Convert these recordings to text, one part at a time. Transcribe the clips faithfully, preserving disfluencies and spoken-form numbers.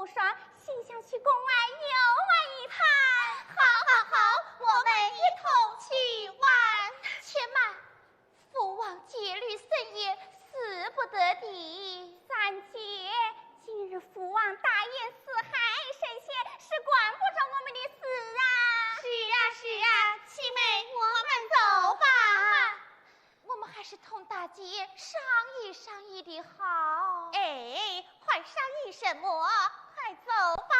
不爽，心想去宫外游玩一番。好，好，好，我们一同去玩。且慢，父王戒律森严，使不得的。三姐，今日父王大宴四海，神仙是管不着我们的事啊。是啊，是啊，七妹，我们走吧。我们还是同大姐商议商议的好。哎，还商议什么？快走吧。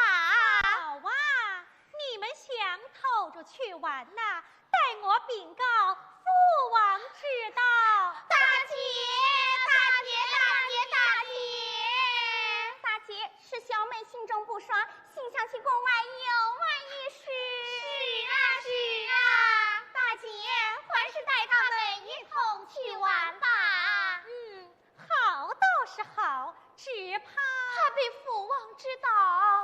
好啊，你们想偷着去玩呐，待我禀告父王知道。大姐，大姐，大姐，大姐。大姐，是小妹心中不爽，心想去宫外游玩一时。是啊，是啊。大姐，还是带他们一同去玩吧。嗯，好倒是好，只怕……怕被父王知道。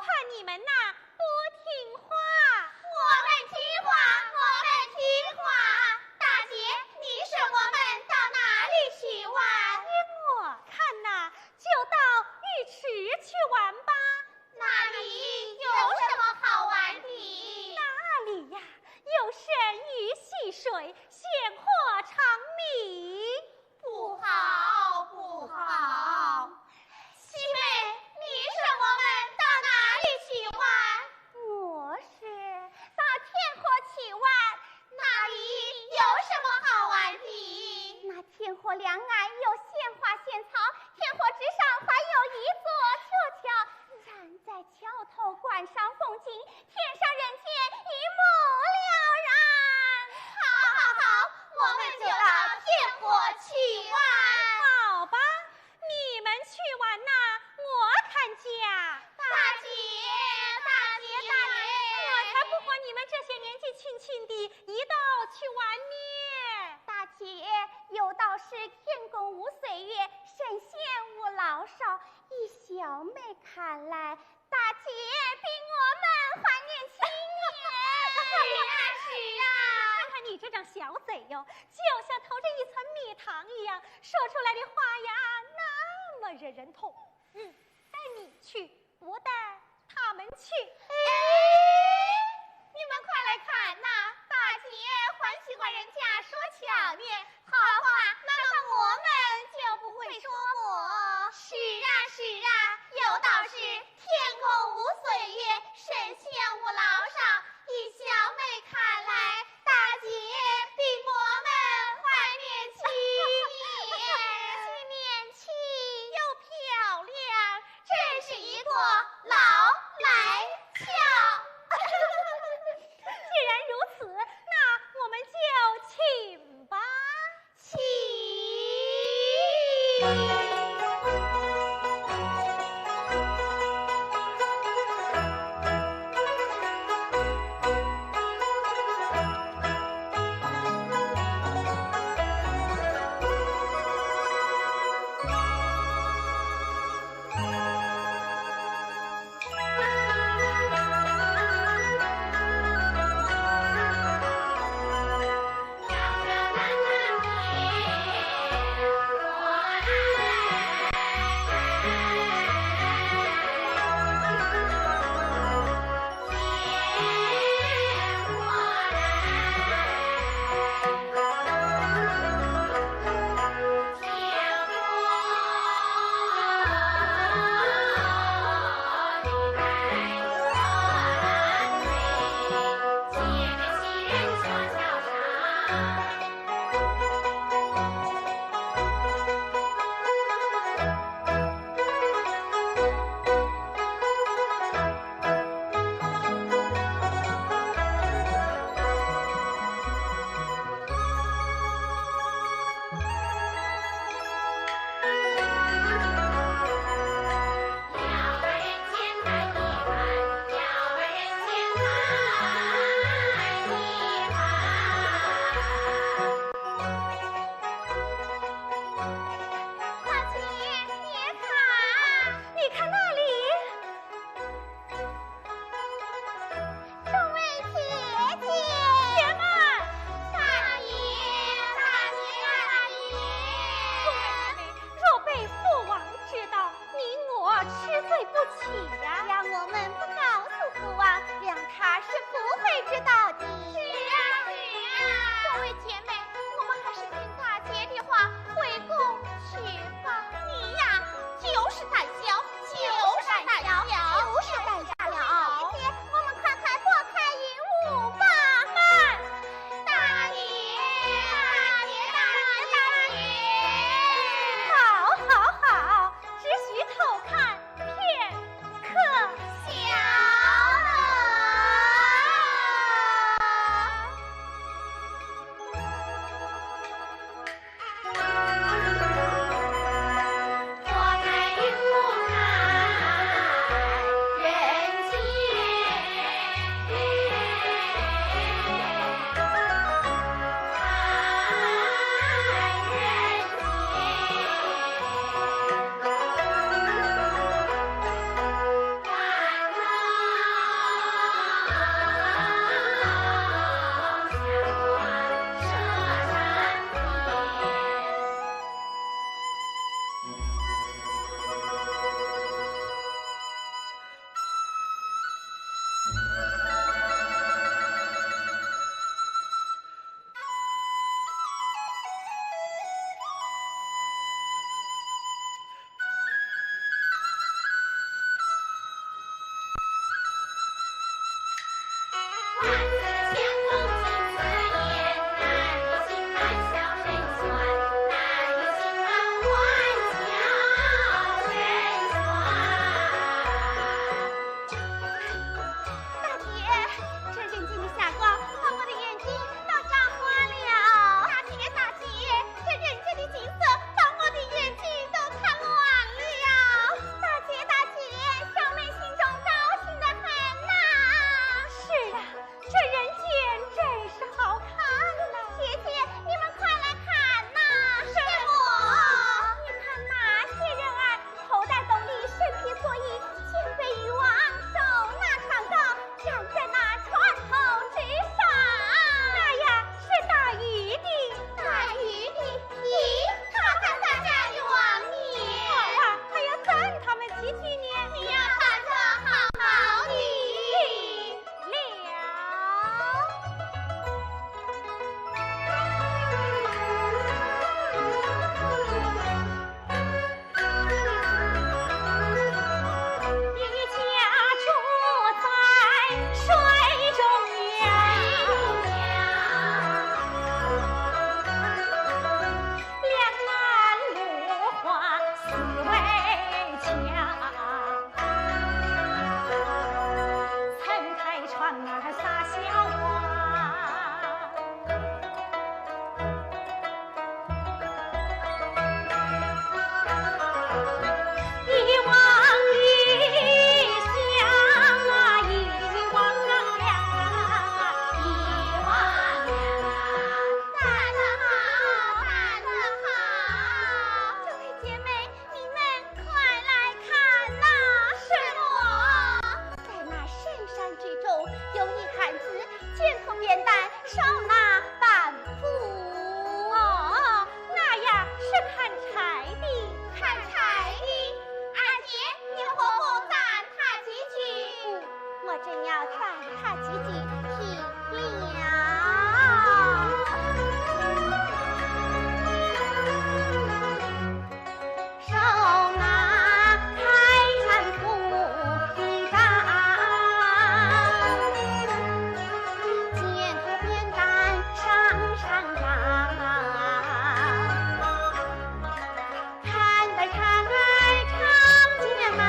怕你们呐，不听话。我们听话，我们听话。大姐，你说我们到哪里去玩？依我看呐，就到浴池去玩吧。那里有什么好玩的？那里呀，有山鱼戏水，鲜花长鸣。不好，不好。七妹，你说我们到哪里去玩？我说，到天河去玩。那里有什么好玩的？那天河两岸有鲜花鲜草，天河之上还有一座鹊桥，站在桥头观赏风景，天上人间一目了然。好，好，好，我们就到天河去玩。好吧，你们去玩呐，我看家。大姐，大姐，大姐。我才不和你们这些年纪轻轻的一道去玩呢。大姐，有道是天公无岁月，神仙无老少，依小妹看来，大姐比我们还年轻呢。是啊，是啊。看看你这张小嘴哟，就像投着一层蜜糖一样，说出来的话呀，那么惹人痛。嗯，带你去，不带他们去。哎，你们快来看呐，大姐还喜欢人家说巧呢，好话，那么我们就不会说么。是啊，是啊，有道是天公无岁月，神仙无老少，依小妹看来，大姐比我们还年轻呢。既年轻又漂亮，真是一个老来俏。既然如此，那我们就请吧。请。不起呀。让我们不告诉父王，谅他是不会知道的。是啊，是啊。各位姐妹，我们还是听大姐的话，回宫去吧。你呀，就是胆小，就是胆小，就是胆小。姐姐，我们快快拨开云雾吧。慢，大姐，大姐，大姐，大姐。好，好，好，只许偷看，片刻。小了。大姐，这认真的霞光把我的眼睛都照花了。大姐，大姐，这认真的景色把我的眼睛都看乱了。大姐，大姐，小妹心中高兴得很呐。是啊，这人间真是好看呐。姐姐，你们快来看呐。什么？你看那些人儿 头戴斗笠，身披蓑衣，肩背渔网，手拿长篙，站在那船头之上。那呀，是打鱼的。打鱼的？咦，他敢打渔网呢？好啊，还要赞他们几句呢。你要打得好好的。 了。一家住在水中央，两岸落花似围墙。 撑开船儿撒笑啊。一汪一响啊，一汪两啊，一汪两啊。赞得好，赞得好。这位姐妹， 你们快来看呐！什么？在那深山之中，有一汉子，肩头扁担，手拿板斧。哦，那呀，是砍柴的。砍柴的？二姐，你何不赞他几句？嗯，我正要赞他几句，听了。 手拿开山斧一把，肩头扁担上上呀，砍得长儿长肩来。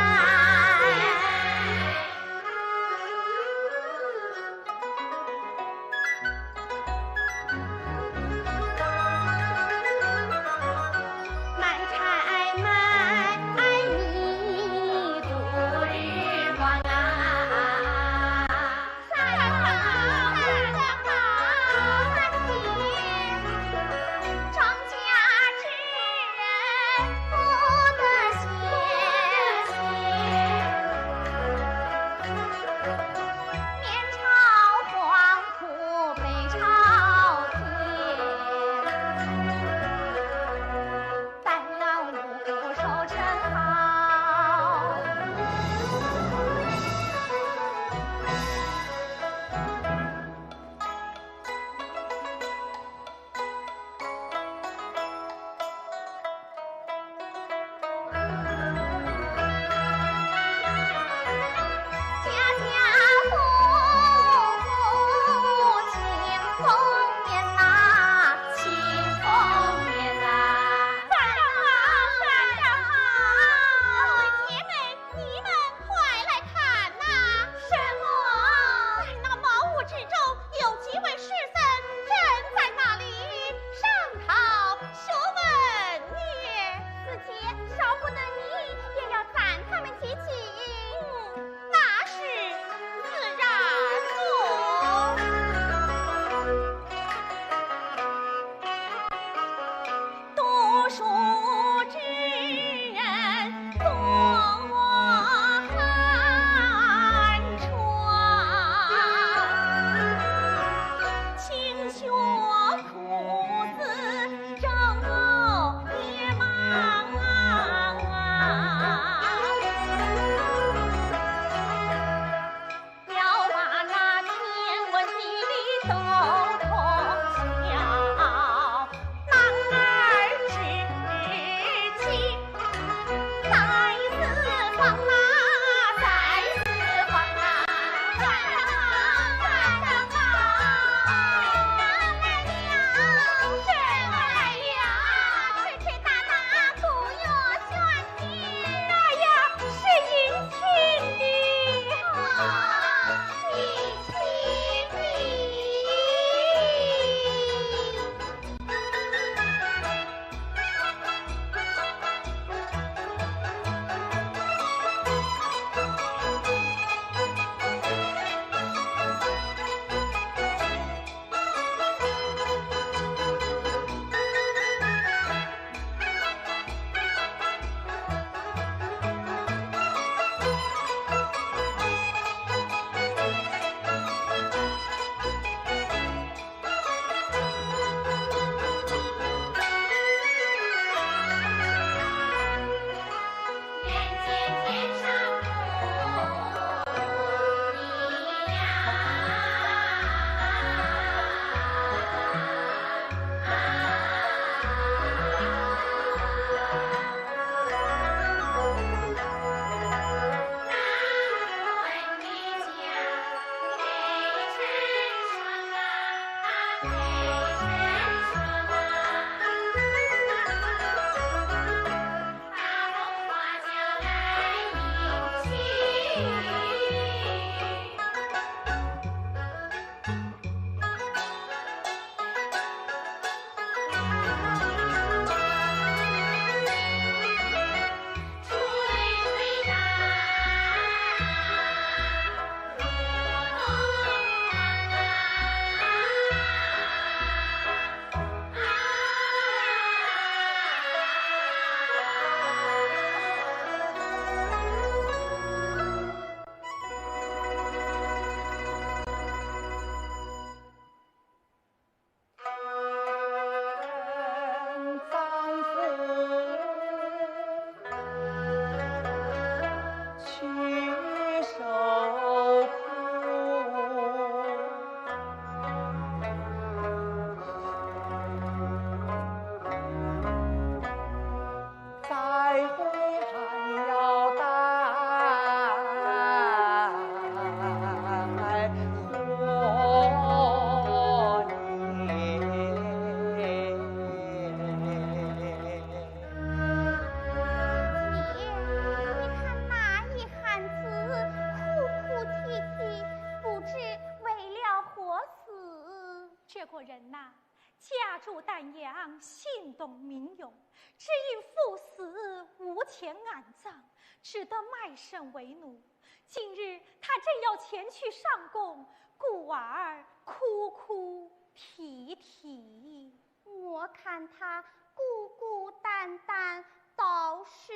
个人呐，家住丹阳，姓董名永，只因父死无钱安葬，只得卖身为奴。今日他正要前去上供，故而哭哭啼啼。我看他孤孤单单，倒是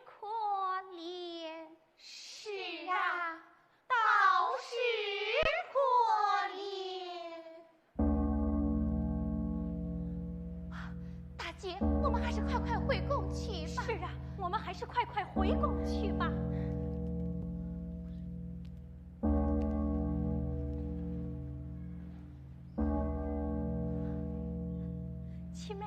可怜。是啊，倒是可怜。 大姐，我们还是快快回宫去吧。是啊，我们还是快快回宫去吧。青梅。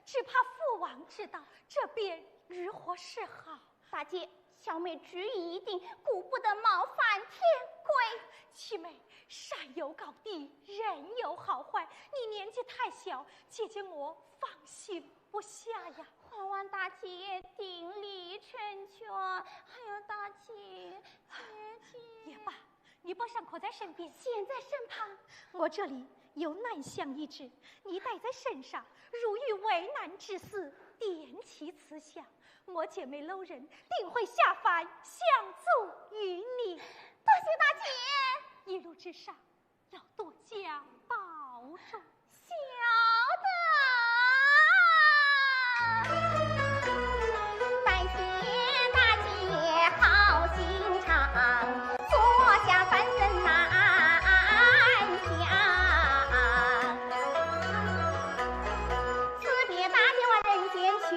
只怕父王知道，这便如何是好？大姐，小妹主意已定，顾不得冒犯天规。七妹，山有高低，人有好坏，你年纪太小，姐姐我放心不下呀。还望大姐定力成全。哎呀，大姐，姐姐。也罢，你宝箱可在身边？现在身旁。我这里有兰香一支，你带在身上，如遇危难之时，点起此香，我姐妹老人定会下凡相助于你。多谢大姐。一路之上，要多加保重。晓得。拜谢大姐好心肠，坐下凡人难下。辞别大姐往人间去。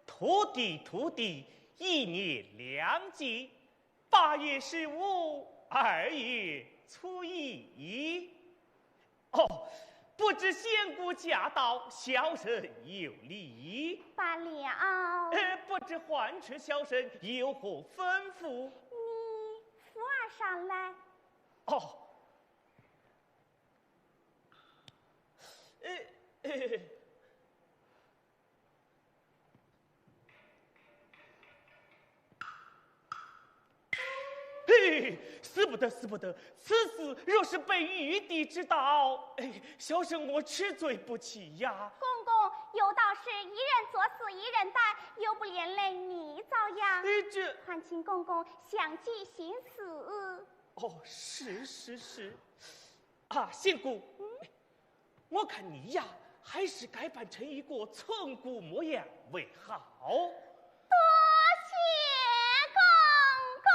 徒弟，徒弟，一年两节，八月十五，二月初一。哦，不知仙姑驾到，小生有礼。罢了。呃，不知唤出小生有何吩咐？你扶儿上来。哦。呃，呃。 嘿，使不得，使不得！此事若是被玉帝知道，哎，小生我吃罪不起呀。公公，有道是一人做事一人担，又不连累你遭殃。哎，这……还请公公想计行事。哦，是，是，是。啊，仙姑，嗯？ 我看你呀，还是改扮成一个村姑模样为好。多谢公公。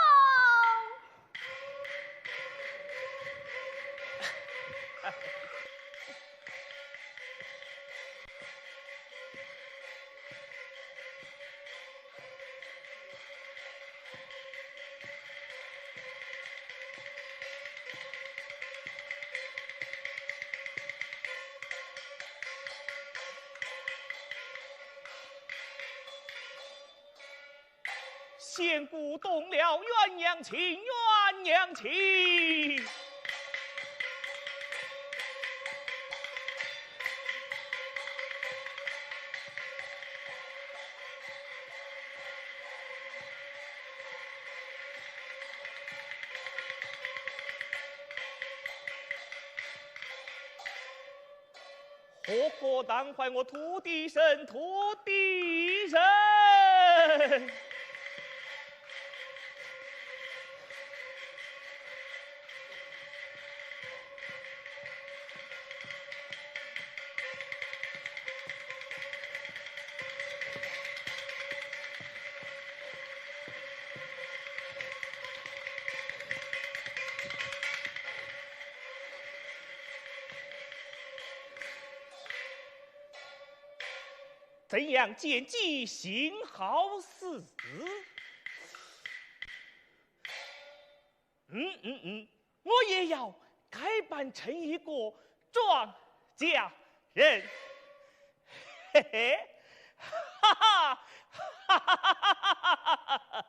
仙姑动了鸳鸯情，鸳鸯情。 好好当坏我土地神，土地神！ 怎样见机行好事？嗯嗯嗯，我也要改扮成一个庄稼人。嘿嘿，哈哈，哈哈哈哈哈哈！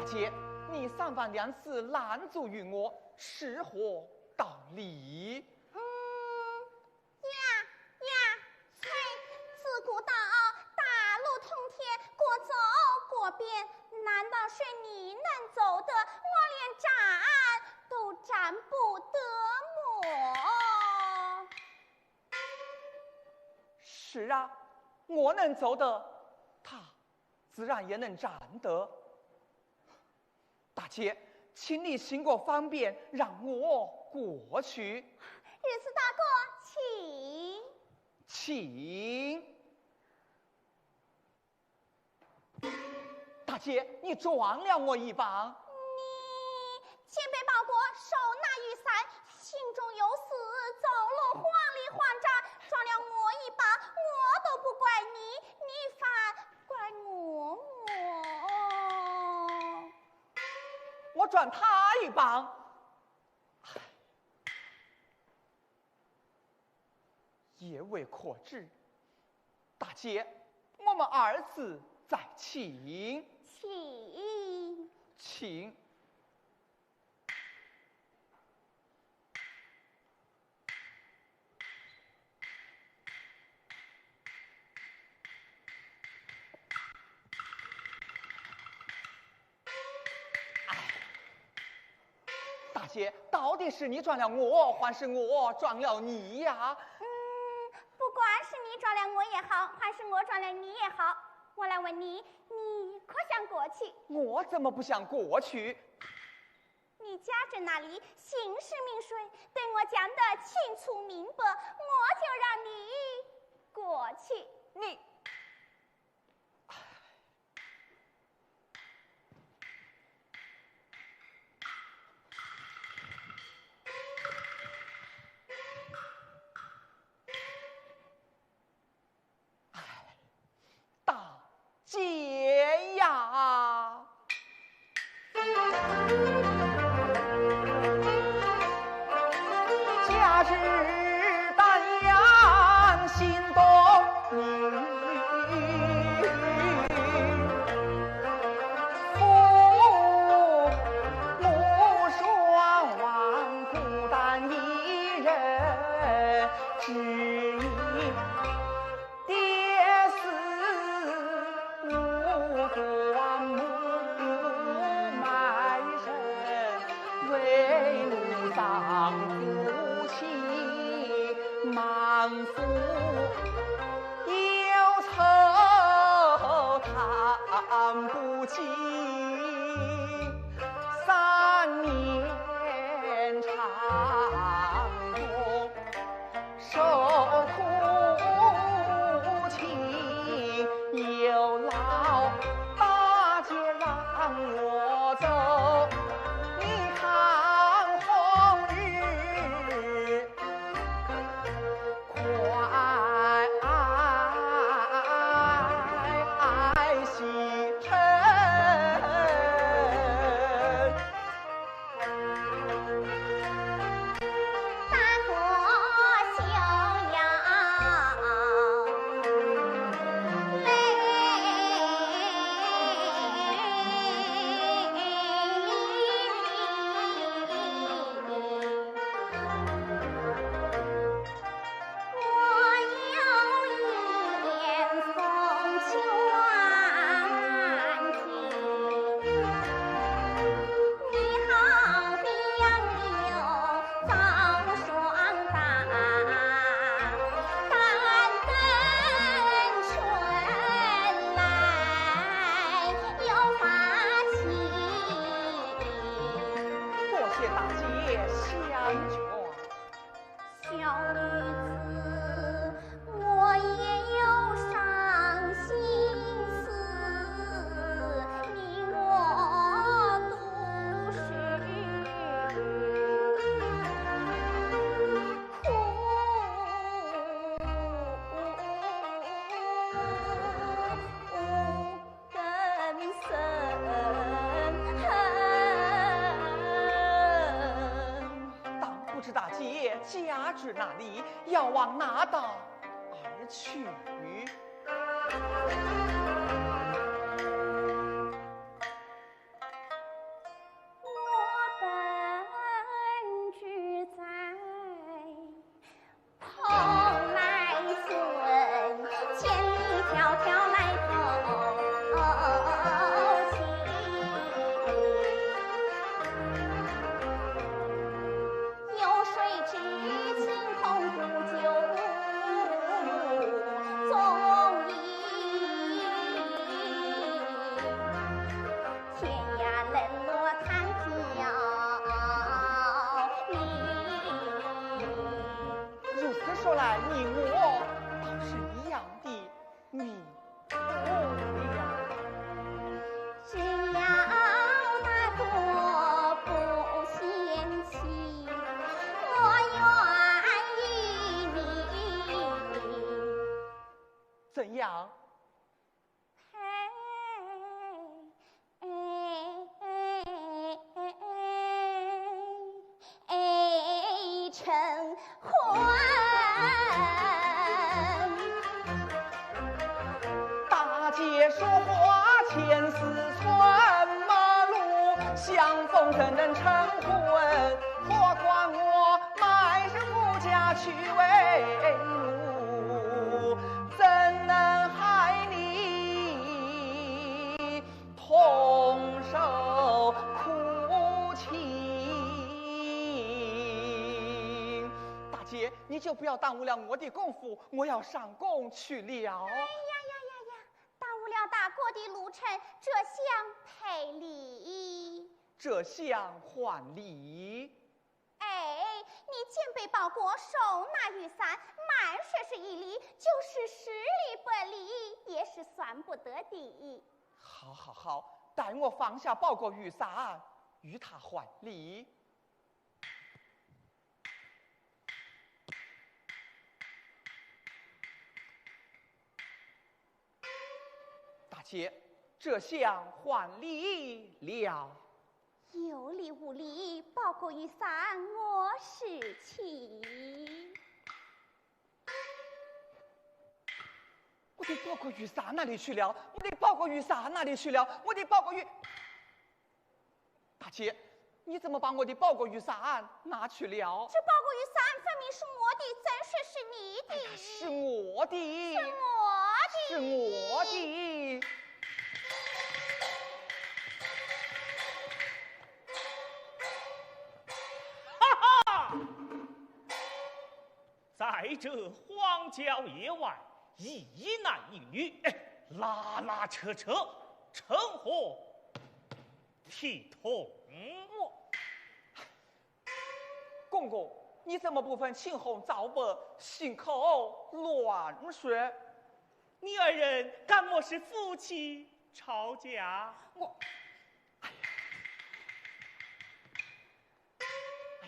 姐，你三番两次拦阻于我，是何道理？嗯，呀，呀，嘿，自古道，大路通天，各走各边，难道是你能走得，我连站都站不得么？是啊，我能走得，她自然也能站得。大姐，请你行个方便，让我过去。御史大哥，请。请。大姐，你撞了我一棒。你前辈报过，手拿雨伞，心中有事，走路慌里慌张，撞了我一棒，我都不怪你，你反怪我么？我撞她一棒。唉，也未可知。大姐，我们二次再请。请。请。 大姐，到底是你撞了我，还是我撞了你呀？嗯，不管是你撞了我也好，还是我撞了你也好，我来问你，你可想过去？我怎么不想过去？你家住哪里？姓甚名谁？对我讲得清楚明白，我就让你过去。你…… 哎，大姐呀！ 多谢大姐相劝。 小女子，我也有伤心事，你我都是苦更深。 但不知大姐家住哪里，要往哪道而去？大姐说话千丝穿，马路相逢怎能成婚？何况我卖身无家去为奴，怎能害你同受苦情？大姐，你就不要耽误了我的功夫，我要上工去了。哎呀呀呀呀！耽误了大哥的路程，这厢赔礼。这厢还礼。哎，你肩背包裹，手拿雨伞，慢说是一里，就是十里八里，也是算不得的。好好好，待我放下包裹雨伞，与他还礼。 大姐，这厢还礼了。有礼无礼，包裹雨伞我拾起。我的包裹雨伞哪里去了？我的包裹雨伞哪里去了？我的包裹雨…… 大姐，你怎么把我的包裹雨伞拿去了？这包裹雨伞分明是我的，怎说是你的？哎呀，是我的。是我的。是我的。哈哈！在这荒郊野外，一男一女，哎，拉拉扯扯，成何 体统。公公，你怎么不分青红皂白，信口乱说？你二人敢莫是夫妻吵架？我…… 哎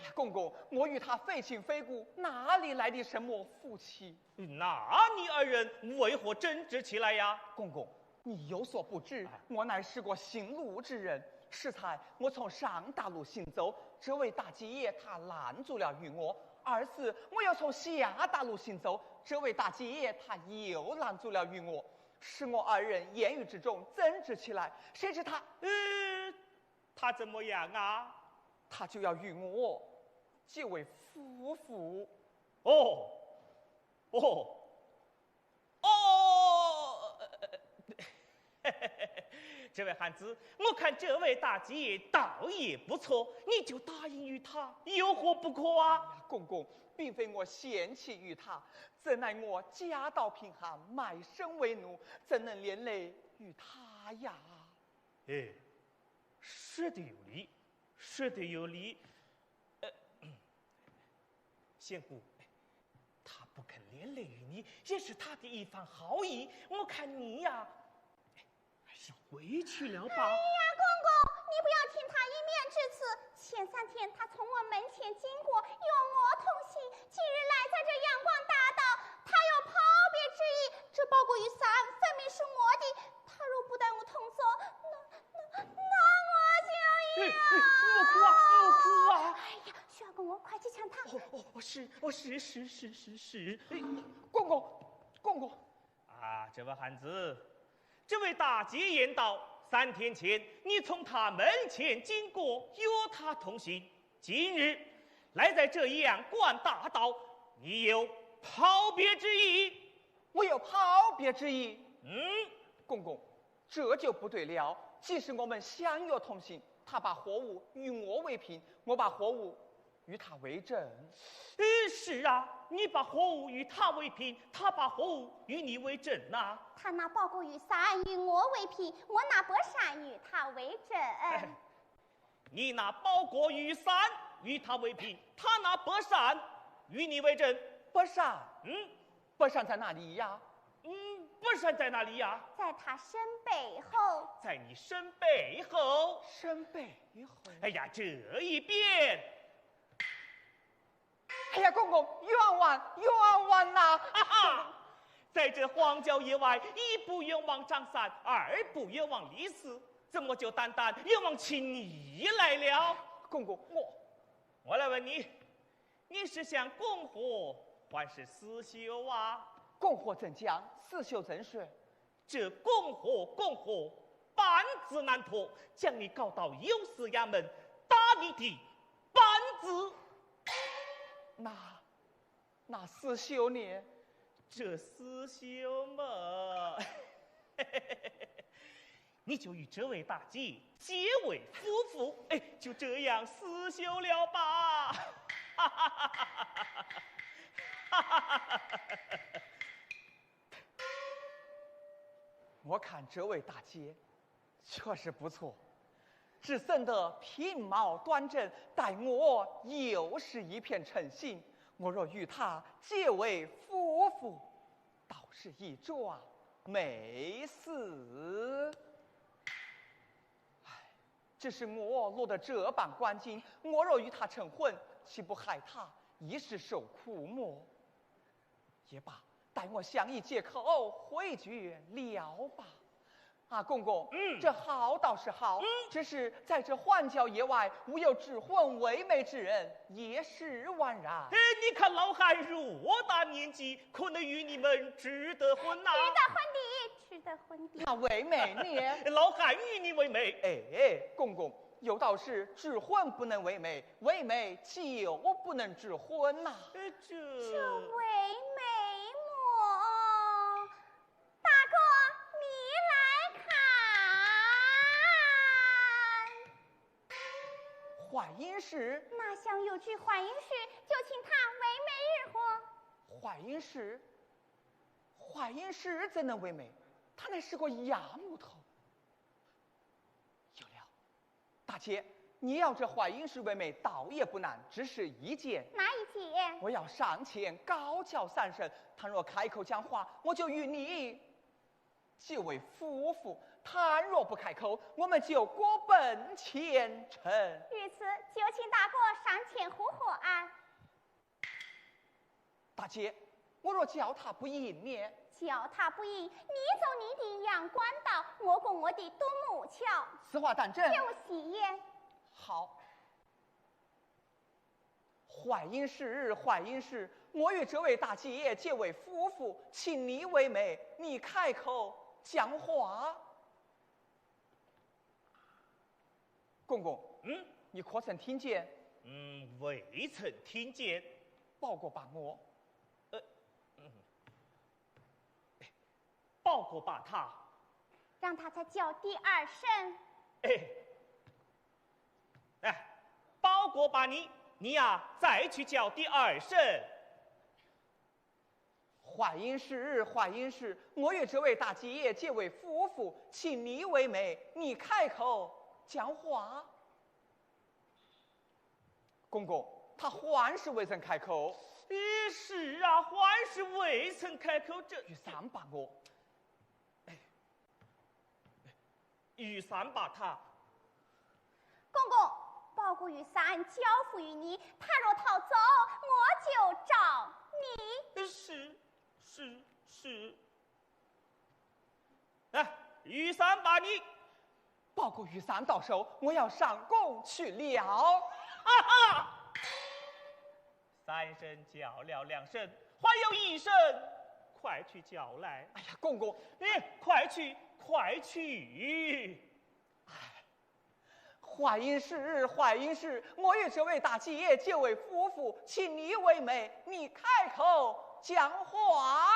呀，公公，我与他非亲非故，哪里来的什么夫妻？那你二人为何争执起来呀？公公，你有所不知，哎。我乃是个行路之人。适才我从上大路行走，这位大姐她拦住了于我；二次我又从下大路行走，这位大姐她又拦住了于我，使我二人言语之中争执起来。谁知她……呃， 他怎么样啊？他就要与我结为夫妇。哦，哦，哦！这位汉子，我看这位大姐倒也不错，你就答应于她，有何不可啊？公公，并非我嫌弃于她，怎奈我家道贫寒，卖身为奴，怎能连累于她呀？哎， 说得有理，说得有理。呃，仙姑，她不肯连累于你，也是她的一番好意。我看你呀，哎，还是回去了吧。哎呀，公公，你不要听他一面之词。前三天他从我门前经过，与我同行，今日来在这阳光大道，他有抛别之意。这包裹雨伞分明是我的，他若不待我同坐，那 那，那我就要……哎，哎，莫哭啊，莫哭啊！哎呀，需要跟我快去抢他。哦，哦，哦，是，哦，是，是，是，是，是。哎，公公，公公。啊，这位汉子，这位大姐言道，三天前你从她门前经过，与她同行，今日来在这阳关大道，你有抛别之意？我有抛别之意？嗯。公公， 这就不对了。既是我们相约同行，他把货物与我为凭，我把货物与他为证。呃，是啊，你把货物与他为凭，他把货物与你为证呐。他拿包裹雨伞与我为凭，我拿薄扇与他为证。哎，你拿包裹雨伞与他为凭，他拿薄扇与你为证。薄扇？嗯。 薄扇在哪里呀？嗯，薄扇在哪里呀？在他身背后。在你身背后？身背后。哎呀，这一边。哎呀，公公，冤枉，冤枉呐！哈哈，在这荒郊野外，一不冤枉张三，二不冤枉李四，怎么就单单冤枉起你来了？公公，我……我来问你，你是想供货还是私休啊？供货怎讲，私休怎说？这供货，供货，板子难破，将你告到右司衙门，打你的板子。那，那私休呢？这私休嘛，你就与这位大姐结为夫妇，哎，就这样私休了吧。我看这位大姐确实不错，只生得品貌端正，待我又是一片称心。我若与她结为夫妇，倒是一桩美事。唉，只是我落得这般光景，我若与她成婚，岂不害她一世受苦么？也罢，待我想一借口回绝了吧。啊，公公，嗯这好倒是好，嗯只是在这荒郊野外，无有指婚为媒之人，也是枉然。哎，你看老汉偌大年纪，可能与你们指得婚呐？指得婚的，指得婚的。那为媒呢？老汉与你为媒。哎，公公，有道是指婚不能为媒，为媒就不能指婚呐。哎，这这为媒么？大哥，你来看。槐荫氏，哪厢有句槐荫氏，就请她为媒日婚。槐荫氏，槐荫氏怎能为媒？她乃是个野木头。有了，大姐，你要这槐荫氏为媒，倒也不难，只是一件。哪一件？我要上前高叫三声，倘若开口讲话，我就与你结为夫妇；倘若不开口，我们就各奔前程。如此，就请大哥上前呼和啊。大姐，我若叫她不应呢？叫她不应，你走你的阳关道，我过我的独木桥。此话当真？有戏言。好。槐荫氏，槐荫氏，我与这位大姐结为夫妇，请你为媒，你开口讲话。公公，嗯你可曾听见？嗯，未曾听见。报过罢我。呃，嗯，哎，报过罢她。让她再叫第二声。哎，哎，报过罢你，你呀，再去叫第二声。槐荫氏，槐荫氏，我与这位大姐结为夫妇，请你为媒，你开口讲话。公公，她还是未曾开口。哎，是啊，还是未曾开口，这雨伞罢我。雨伞罢她。公公，包谷雨伞交付于你，他若逃走，我就找你。是，是，是。哎，雨伞罢你。包谷雨伞到手，我要上工去了。哈哈！三声叫了两声，还有一声，快去叫来。哎呀，公公，哎，快去，快去！槐荫氏，槐荫氏，我与这位大姐结为夫妇，请你为媒，你开口讲话。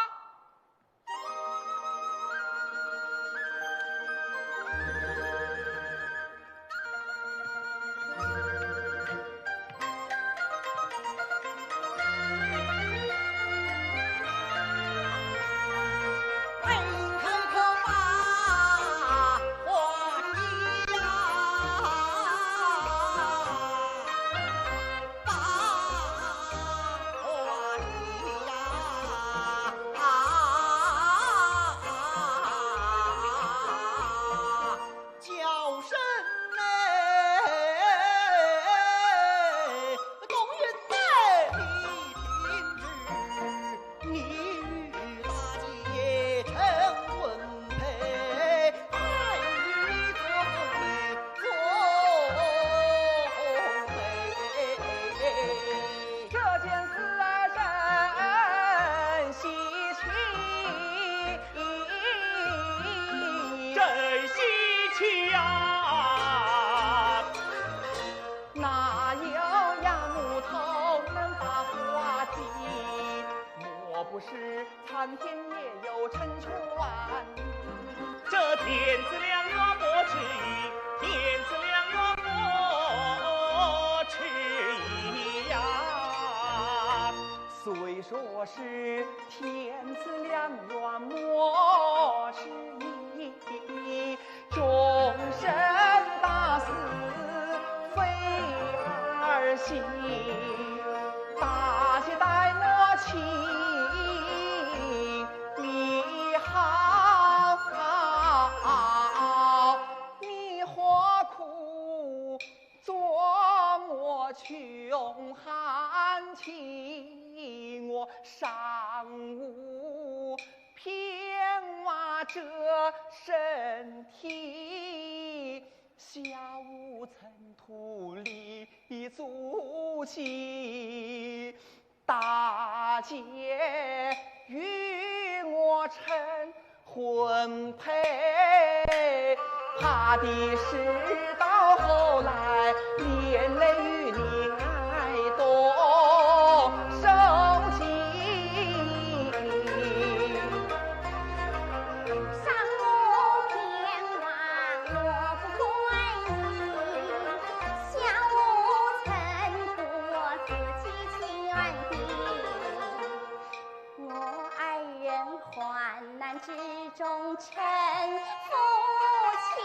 大姐待我情，你好，你何苦做我穷汉妻？我上无片瓦遮身体， 下无尘土立足迹，大姐与我成婚配，怕的是到后来连累与你挨冻受尽。 上无片瓦，我不怪你；下无尘土，自己情愿的。我二人患难之中成夫妻，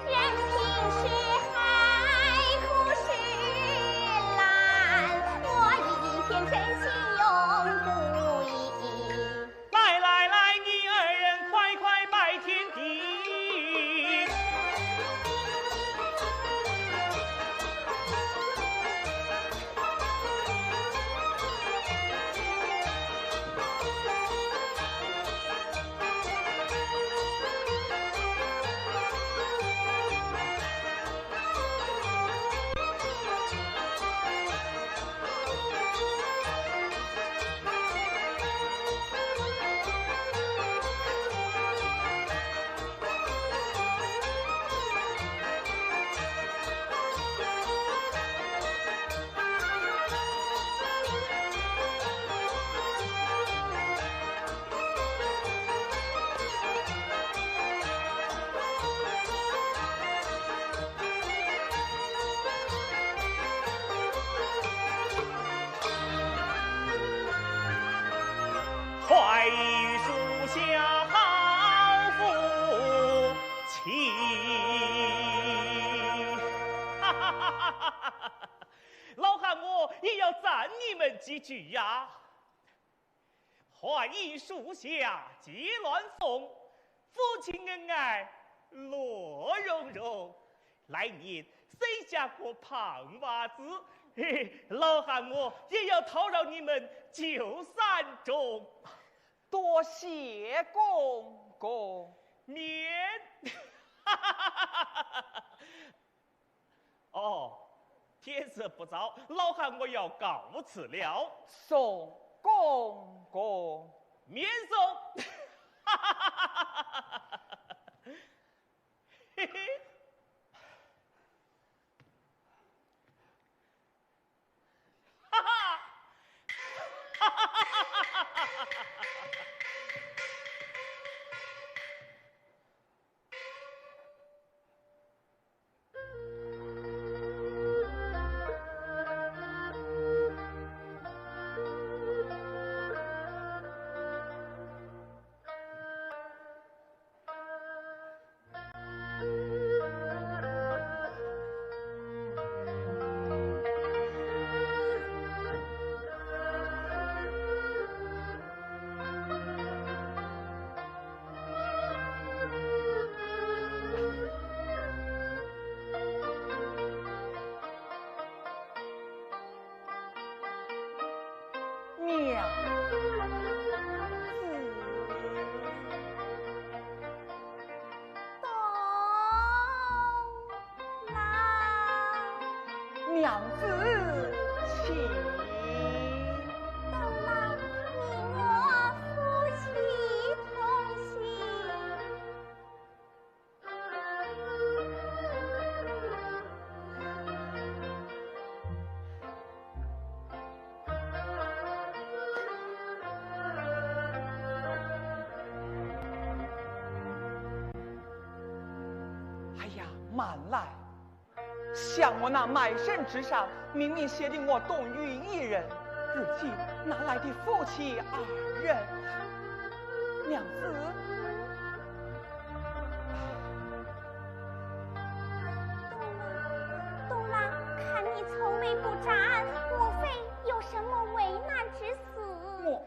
任凭是海枯石烂，我一片真心永不移。 来来来，你二人快快拜天地。 快与属下好夫妻。老汉我也要赞你们几句呀。 快与属下结鸾凤，夫妻恩爱乐融融。来年生下个胖娃子，嘿嘿，老汉我也要讨饶你们舅三中。多谢公公。免。 哦，天色不早，老汉我要告辞了。送公公。免送。嘿嘿。哈哈。娘子。 到了。娘子，请。到了，你我夫妻同行。 哎呀，慢来！想我那卖身纸上明明写的我董宇一人，如今哪来的夫妻二人？娘子。 懂了，懂了，看你愁眉不展，莫非有什么为难之事？我……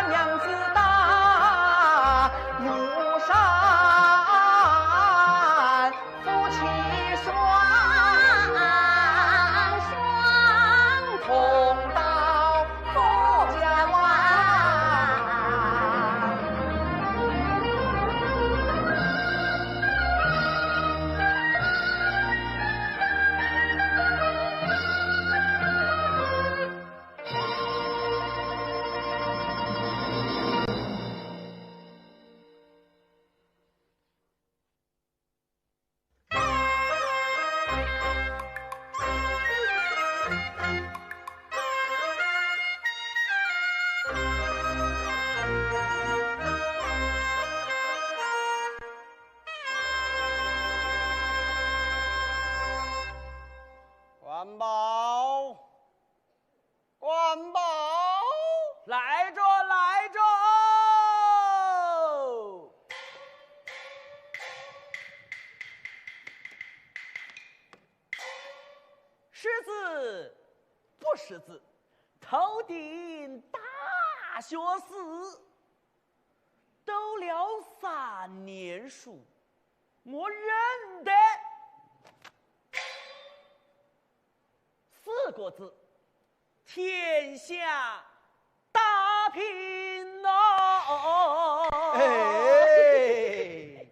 娘子啊！ 官保，官保，来着，来着。识字不识字，头顶大学士。 读了三年书，我认得四个字：天下大平哦。哎，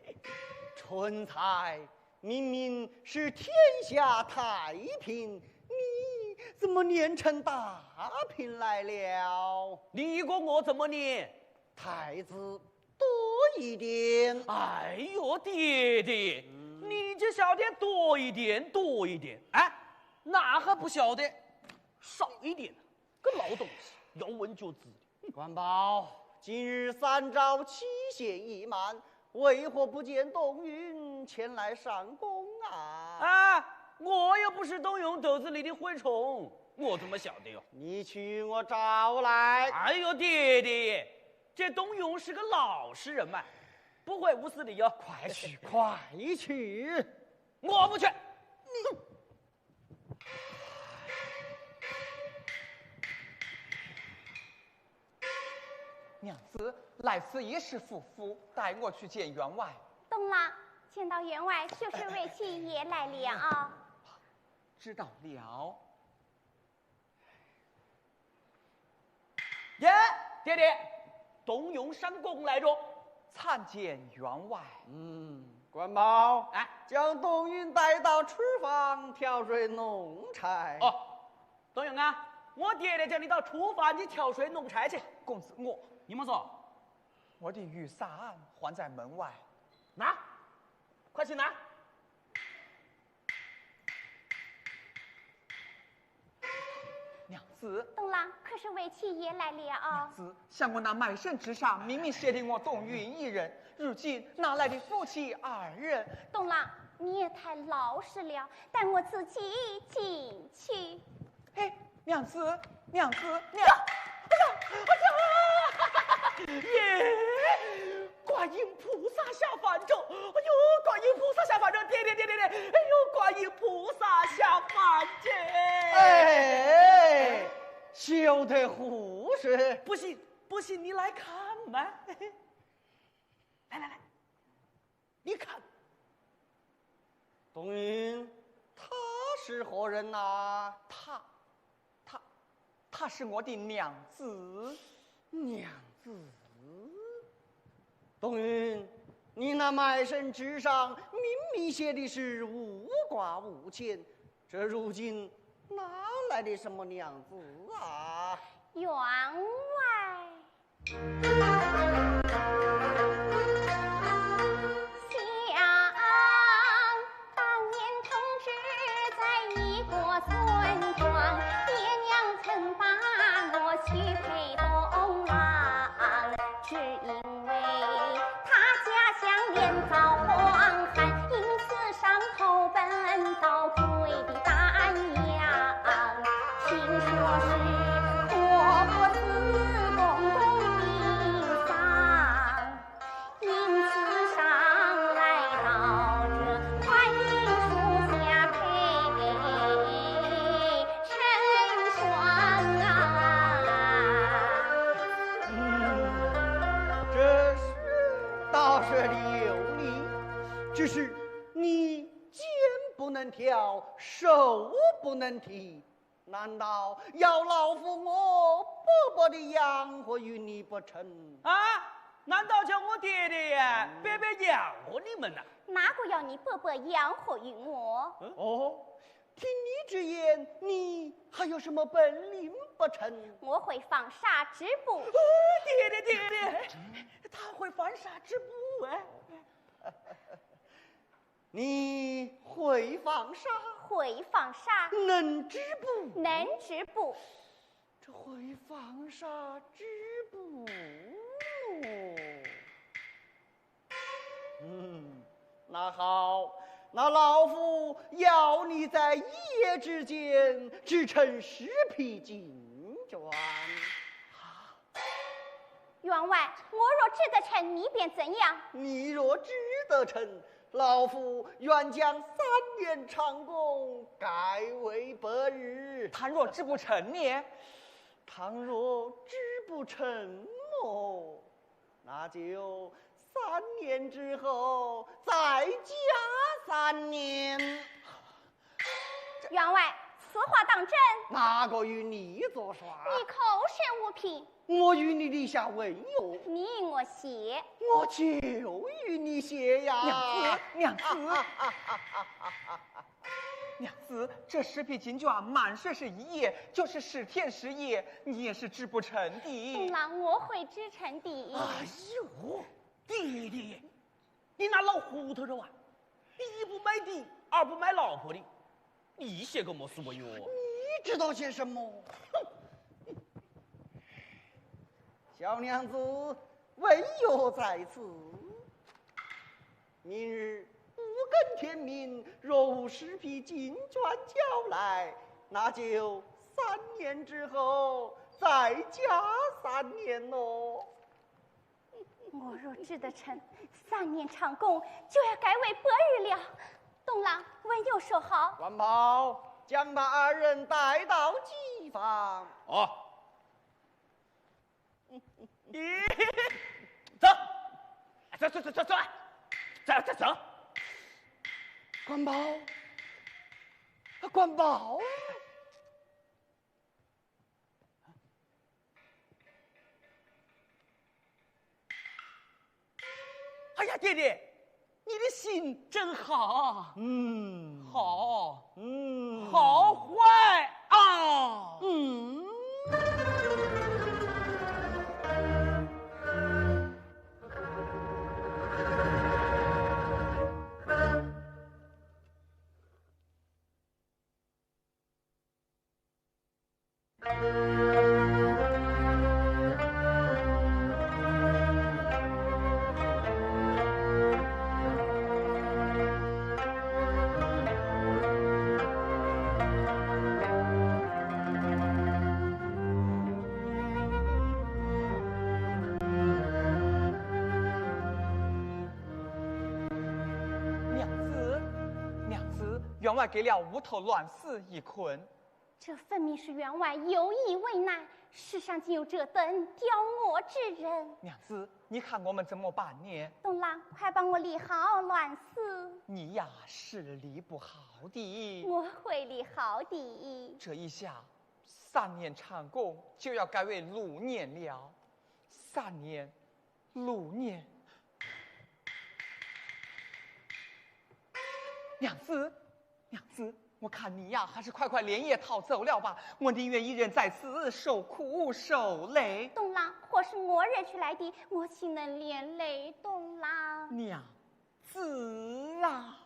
春才，明明是天下太平，你怎么念成大平来了？你说我怎么念？ 太字多一点。哎呦，爹爹，嗯。你你就晓得多一点，多一点，哎，哪还不晓得少一点呢？个老东西，咬文嚼字的。 关宝，今日三朝期限已满，为何不见董允前来上供啊？啊，我又不是董允肚子里的蛔虫，我怎么晓得哟？你去与我找来。哎呦，爹爹，这董允是个老实人嘛，不会无事的哟。快去，快去！我不去。 娘子，来此已是府府，带我去见员外。懂了，见到员外就是为妻也来了啊。知道了。耶，爹爹，董允上供来着。参见员外。嗯，关宝，哎，将董允带到厨房挑水弄柴。哦，董允啊，我爹爹叫你到厨房去挑水弄柴去。公子，我你们说，我的雨伞还在门外。拿，快去拿。 娘子，懂了，可是为妻也来了啊。子，想我那卖身之上明明写的我董允一人，如今哪来的夫妻二人？懂了，你也太老实了，待我自己进去。哎，娘子，娘子，娘，哎呀，哎呀，耶！ 观音菩萨下凡着，哎呦，观音菩萨下凡着，爹爹爹爹爹，哎呦，观音菩萨下凡着。哎，休得胡说！不信不信，你来看嘛。来来来，你看，董允，她是何人呐？她，她，她是我的娘子。娘子，董允，你那卖身之上明明写的是无挂无牵，这如今哪来的什么娘子啊？员外。 想当年同治在一个村庄，爹娘曾把我许配东郎，只因为他家乡年遭荒旱，因此上投奔到贵的丹阳，听说是托付四公公的丧。 因此上来到这观音树下配成双啊。嗯，这倒说的有理，只是你肩不能挑，手不能提， 难道要老夫我白白的养活于你不成？啊？难道叫我爹爹呀，白白养活你们呐？哪个要你白白养活于我？哦，听你之言，你还有什么本领不成？我会纺纱织布。爹爹爹爹，他会纺纱织布哎。 你会纺纱？会纺纱。能织布？能织布。这会纺纱织布？嗯，那好，那老夫要你在一夜之间织成十匹锦绢。 员外，我若织得成，你便怎样？你若织得成，老夫愿将三年长工改为百日。他若织不成呢？倘若织不成么，那就三年之后再加三年。员外，此话当真？哪个与你作耍？你口舌无凭。我与你立下誓约。你与我写。我就与你写呀。娘子，娘子。娘子，这十匹锦绢满说是一夜，就是十天十夜，你也是织不成的。东郎，我会织成的。哎呦，爹爹，你那老糊涂着啊！你一不买地，二不买老婆的，你写个么事不用？你知道些什么？小娘子，文约在此。明日五更天明，若无十匹金绢交来，那就三年之后再加三年咯。 我若值得成，三年长工就要改为八日了。东郎，文约说好。官保，将他二人带到机房。哦。咦，走，走走走走走，走走走。官保，官保。 哎呀，爹爹，你的心真好啊！嗯。好，嗯。好坏啊！嗯。 娘子，娘子，员外给了屋头乱世一困。 这分明是员外有意为难，世上竟有这等刁我之人。娘子，你看我们怎么办呢？东郎，快帮我理好乱世。你呀，是理不好的。我会理好的。这一下，三年长工就要改为六年了。三年，六年。娘子， 娘子，我看你呀，还是快快连夜逃走了吧。我宁愿一人在此受苦受累。东郎，祸是我惹出来的，我岂能连累东郎？娘子啊！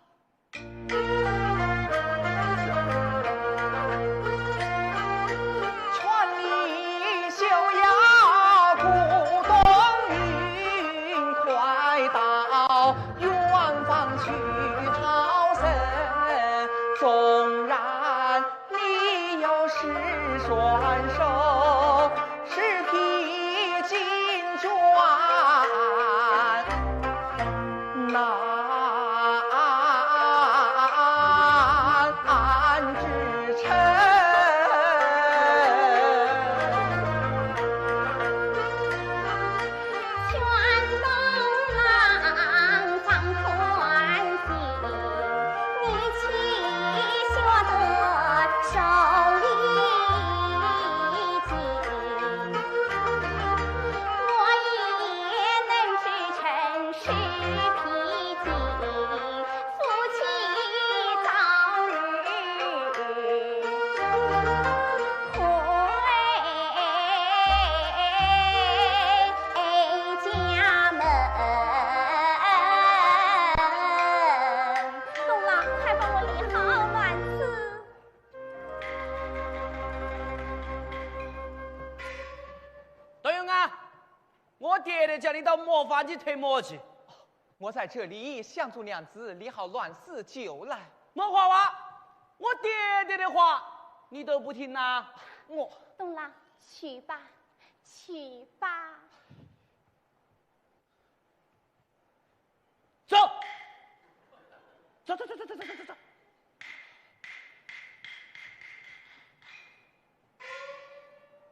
东郎，快帮我理好乱世。道友啊，我爹爹叫你到磨坊去推磨去。我在这里相助娘子理好乱世就来。没话话，我爹爹的话你都不听呐？我……东郎，去吧，去吧。 走，走走走走走走走走。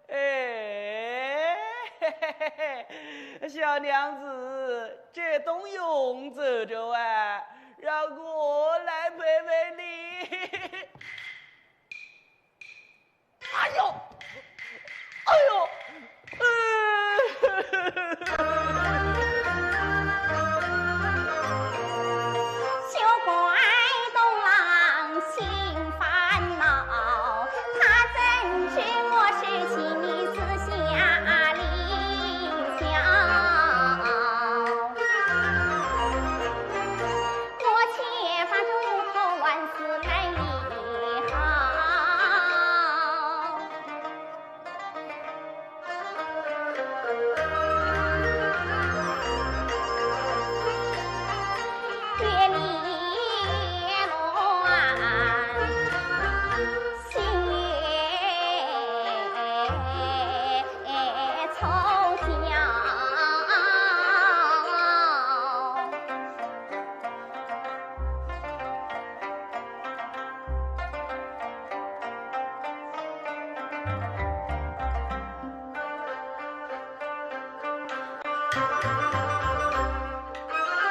哎，嘿嘿嘿嘿，小娘子，这冬泳走着啊，让我来陪陪你。 哎呦，哎呦，呃。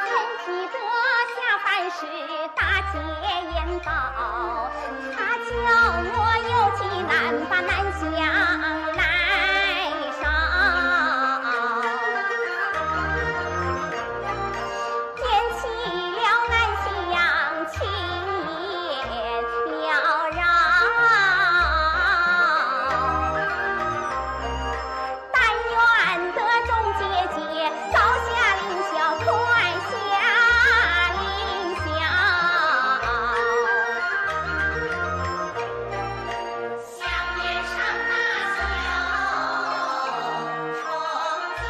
曾记得下凡时大姐言道，她叫我有急难把南乡来上，念起了南乡情也要绕。 但愿得众姐姐高下凌霄，宽下凌霄。想念上那小重天。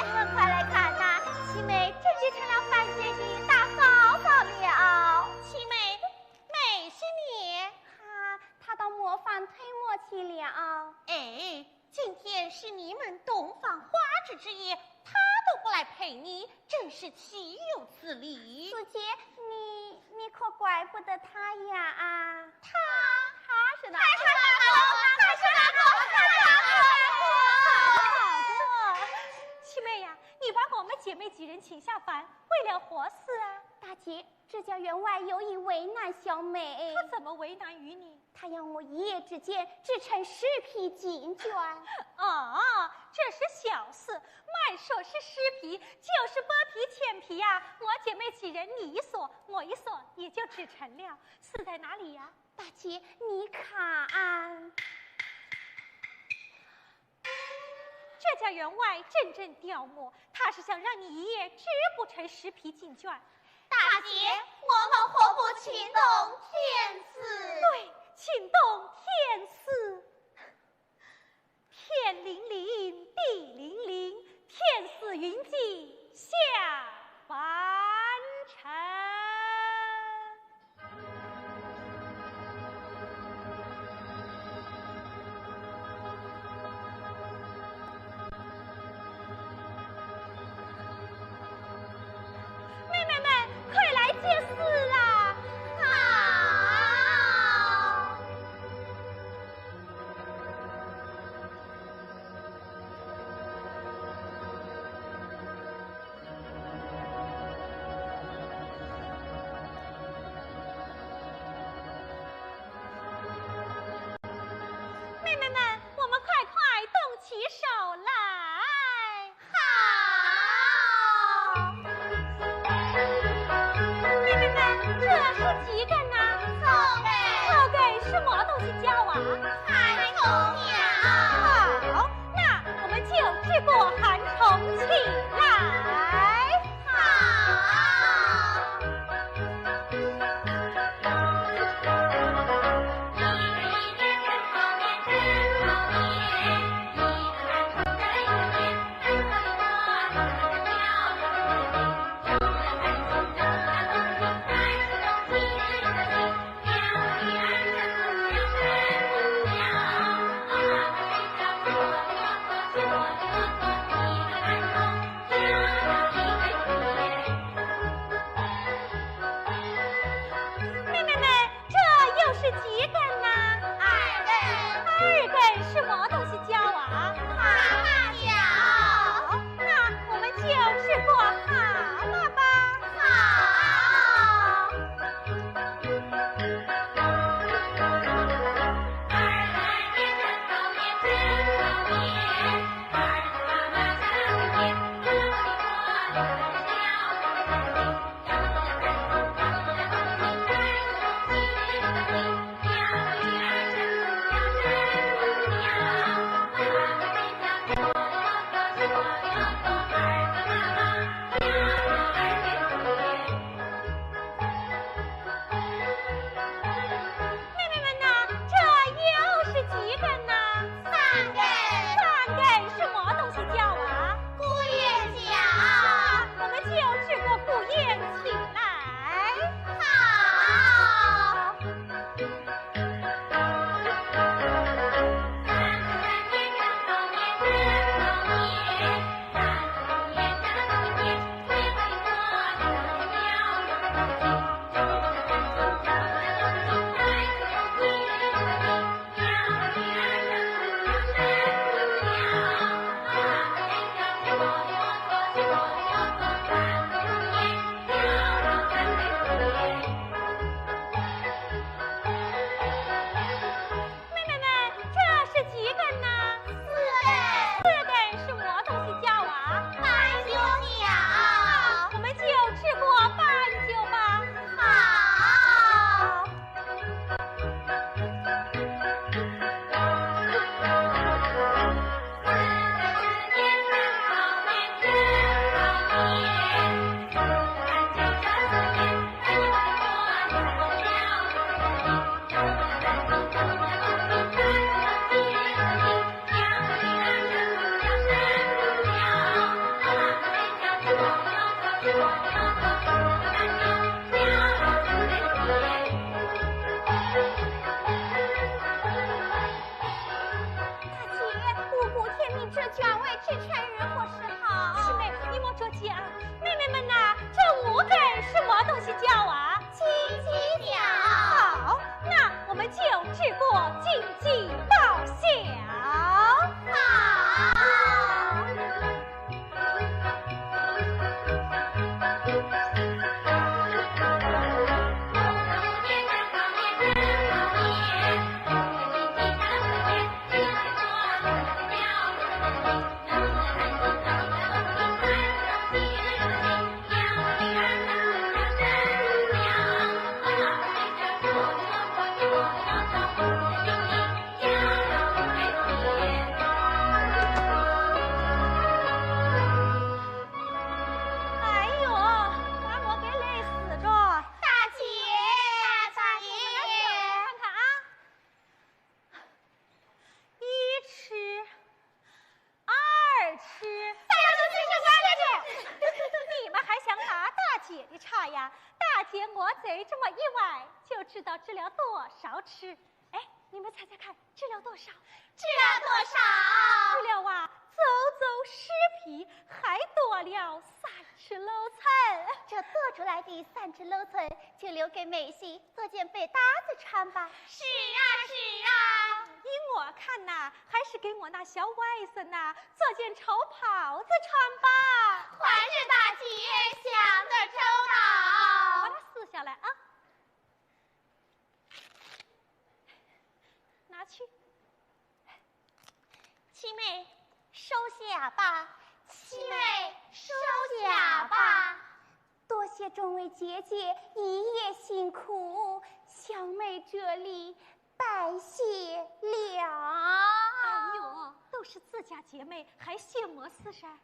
你们快来看呐，七妹真的成了凡间的大嫂嫂了。七妹， 美心莲。她，她到磨坊推磨去了。哎，今天是你们洞房花烛之夜，她都不来陪你，真是岂有此理！四姐，你，你可怪不得她呀啊！她，她是哪个？她是哪个？她是哪个？她是哪个？好的，七妹呀，你把我们姐妹几人请下凡，为了何事啊？大姐， 这家员外有意为难小妹。他怎么为难于你？他要我一夜之间制成十匹锦绢。哦，这是小事，慢说是十匹，就是八匹、千匹呀，我姐妹几人，你一说，我一说，也就制成了。是在哪里呀？大姐，你看。 这家员外真正刁磨，他是想让你一夜织不成十匹锦绢。大姐，我们何不请洞天赐？对，请洞天赐。天灵灵，地灵灵，天赐云锦下凡尘。 妹妹们，快来接旨啦！好。 妹妹们，我们快快动起手来！好。妹妹们，这是几根呐？草根。草根什么东西叫啊？寒虫呀。好，那我们就支过寒虫起来。 好。 妹妹们，这又是几根呐？二根。二根什么东西叫啊？蛤蟆脚。好，那我们就支过蛤蟆吧。好。赴宴请来。好。妹妹们，这是几根呢？四根。四根是么东西叫啊？斑鸠鸟。我们就吃过斑鸠吧。好。 大姐，五谷天命之讲，未知成语何时好？七妹，你莫着急啊。妹妹们呐，这五根是么东西叫啊？金鸡叫。好，那我们就吃过金鸡报晓。好。 哎呦，把我给累死着。大姐，大姐。看看啊，一吃，二吃，三吃，四吃，五吃。你们还想打大姐的岔呀？大姐我嘴这么一歪，就知道吃了多少吃。 哎，你们猜猜看，吃了多少？吃了多少？吃了啊，足足十匹，还多了三尺六寸。这多出来的三尺六寸，就留给妹婿做件被单子穿吧。是啊，是啊。依我看呐，还是给我那小外甥呐，做件绸袍子穿吧。还是大姐想得周到。把它撕下来啊。 拿去。七妹，收下吧。七妹，收下吧。多谢众位姐姐一夜辛苦，小妹这里拜谢了。哎呦，都是自家姐妹，还谢么事儿？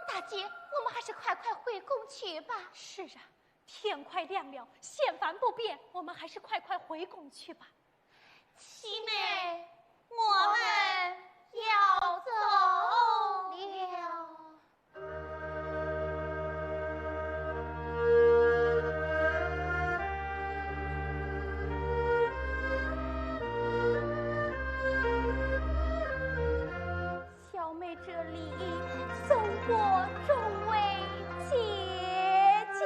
大姐，我们还是快快回宫去吧。是啊， 天快亮了，嫌烦不便，我们还是快快回宫去吧。七妹，我们要走了。小妹这里送过众位姐姐。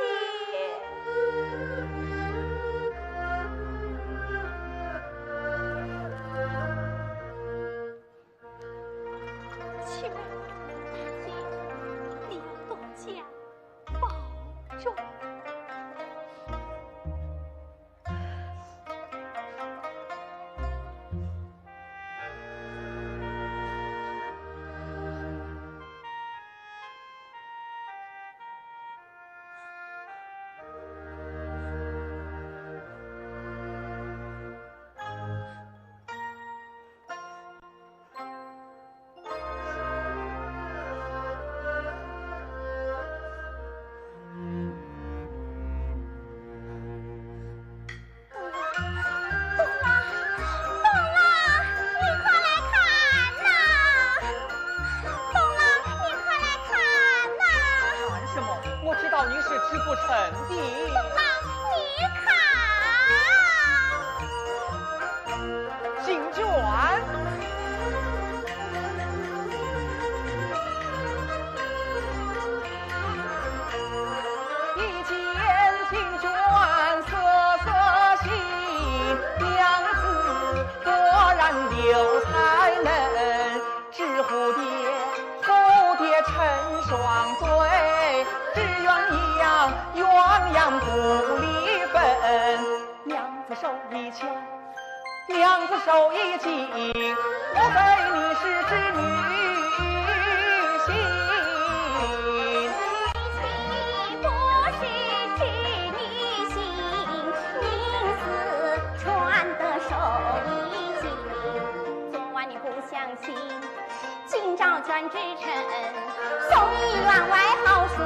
七妹，大姐，你要多加保重。是织不成的。东郎，你看，金绢。一见金绢色色新，娘子果然有才能。 织蝴蝶，蝴蝶成双对，织鸳鸯，鸳鸯不离分。娘子手一巧，娘子手一精，莫非你是织女星？你岂不是织女星？名字传得手一精，昨晚你不相信， 今朝转至城，送你员外好书生。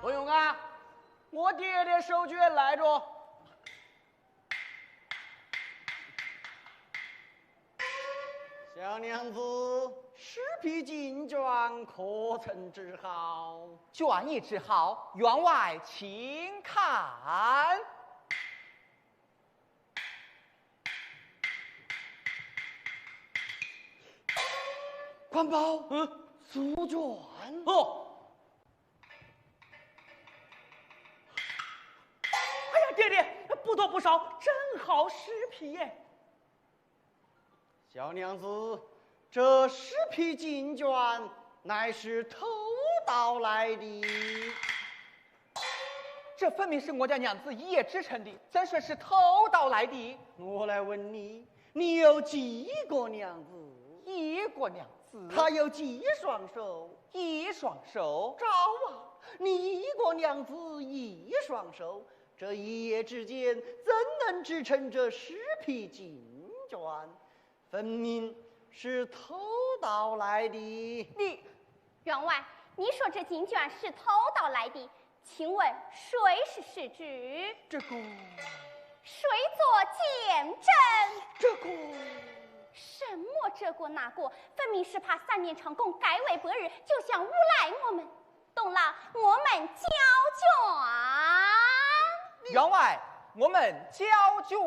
童永啊，我爹爹手绢来着。 小娘子，诗篇金绢可曾织好？绢已织好，员外请看。官保，嗯？素绢。哦。哎呀，爹爹，不多不少，正好诗篇耶。 小娘子，这诗篇金绢乃是偷盗来的。这分明是我家娘子一夜织成的，怎说是偷盗来的？我来问你，你有几个娘子？一个娘子。她有几双手？一双手。找啊，你一个娘子一双手，这一夜之间怎能织成这诗篇金绢？ 分明是偷盗来的。你，员外，你说这金绢是偷盗来的，请问谁是失主？这个，谁做见证？这个，什么这个那个？分明是怕三年长工改为白日，就想诬赖我们。东郎，我们交卷。员外，我们交卷。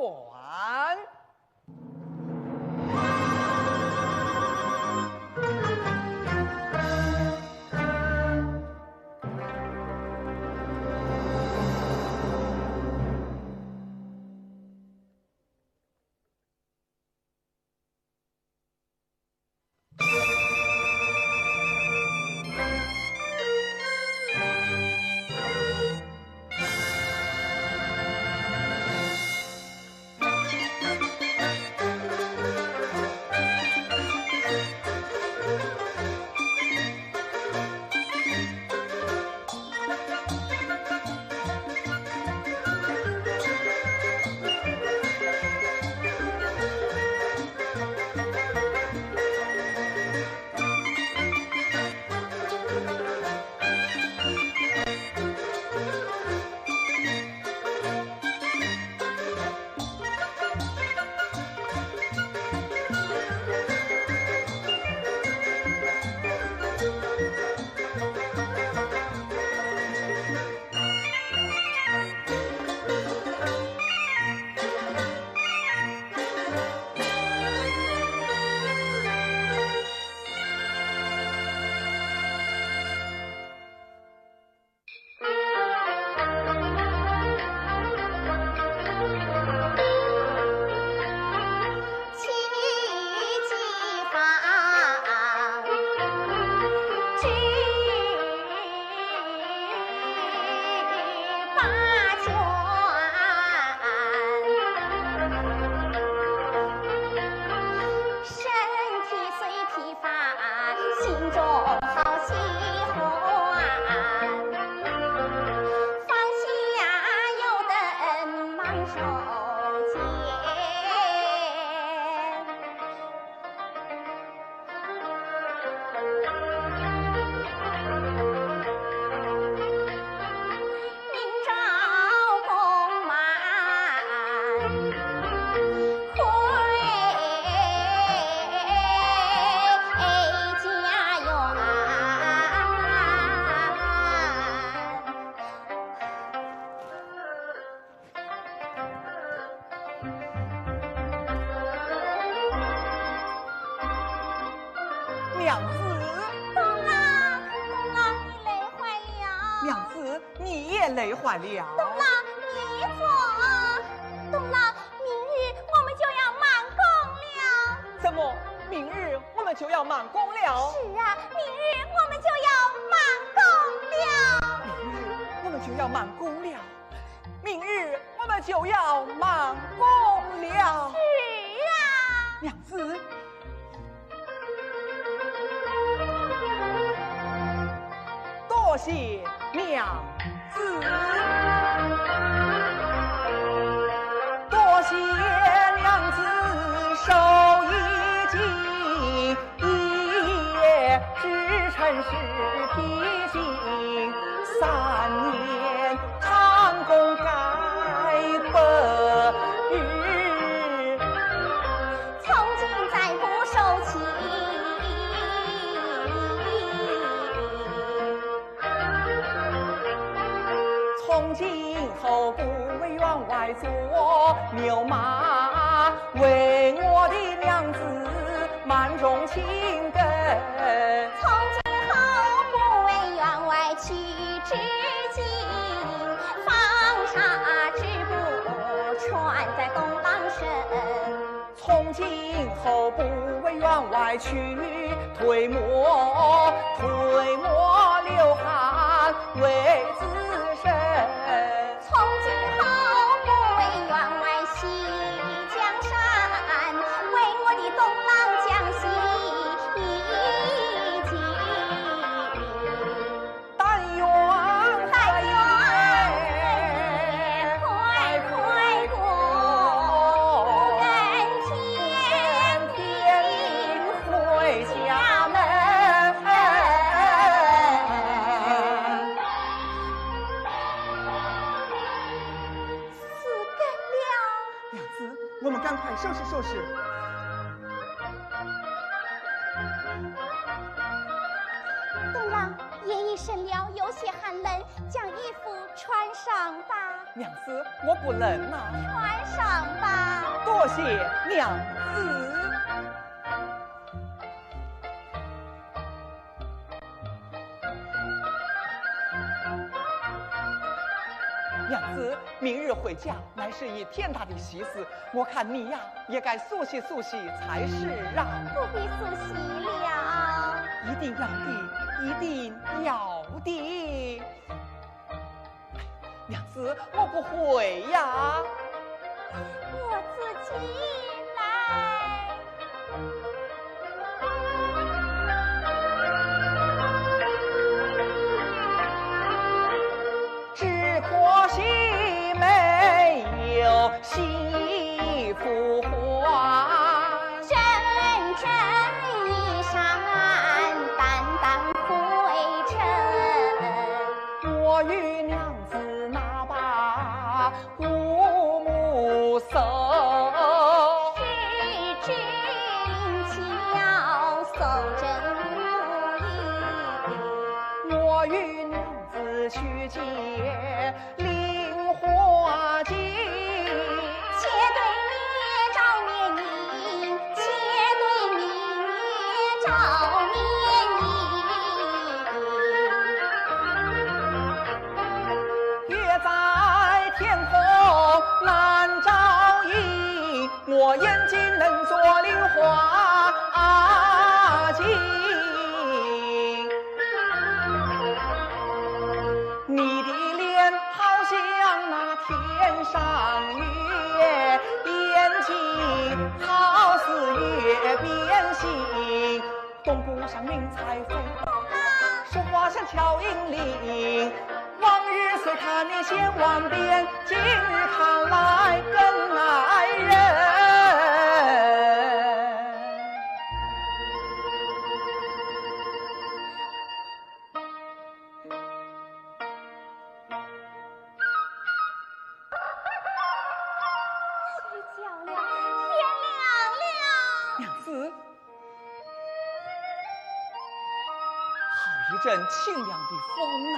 娘子。东郎，东郎，你累坏了。娘子，你也累坏了。东郎，你坐。东郎，明日我们就要满工了。怎么，明日我们就要满工了？是啊，明日我们就要满工了。明日我们就要满工了。 明日我们就要满工了。是啊。娘子。多谢娘子。多谢娘子手一记。 一夜之辰是披星，三年长工盖不遇。从今再不受气。从今后不为员外做牛马，为我的娘子 满种情根。从今后不为员外取至今，纺纱织布穿在东郎身。从今后不为员外取褪磨，褪磨流汗为子身。 从今后不为员外洗江山，为我的东郎将洗衣巾。但愿，但愿快快过，恩天定回家门。 死梗了。娘子，我们赶快收拾收拾。东郎，夜已深了，有些寒冷，将衣服穿上吧。娘子，我不冷呐。穿上吧。多谢娘子。 娘子，明日回家乃是一天大的喜事，我看你呀，也该梳洗梳洗才是啊。不必梳洗了。一定要的，一定要的。 娘子，我不会呀。我自己来。只可惜没有媳妇还。阵阵衣衫担当灰尘。 我与娘子那把姑母手。十指灵巧手真无影。我与娘子去见 令狐精。且对明月照年影，且对明月照年影。月在天空难照影，我眼睛能作令狐精。 你的脸好像那天上月，眼睛好似月边星。东湖上云彩飞，说话像巧银铃。往日虽看你千万遍，今日看来更爱人。 睡觉了，天亮了。娘子，好一阵清凉的风啊！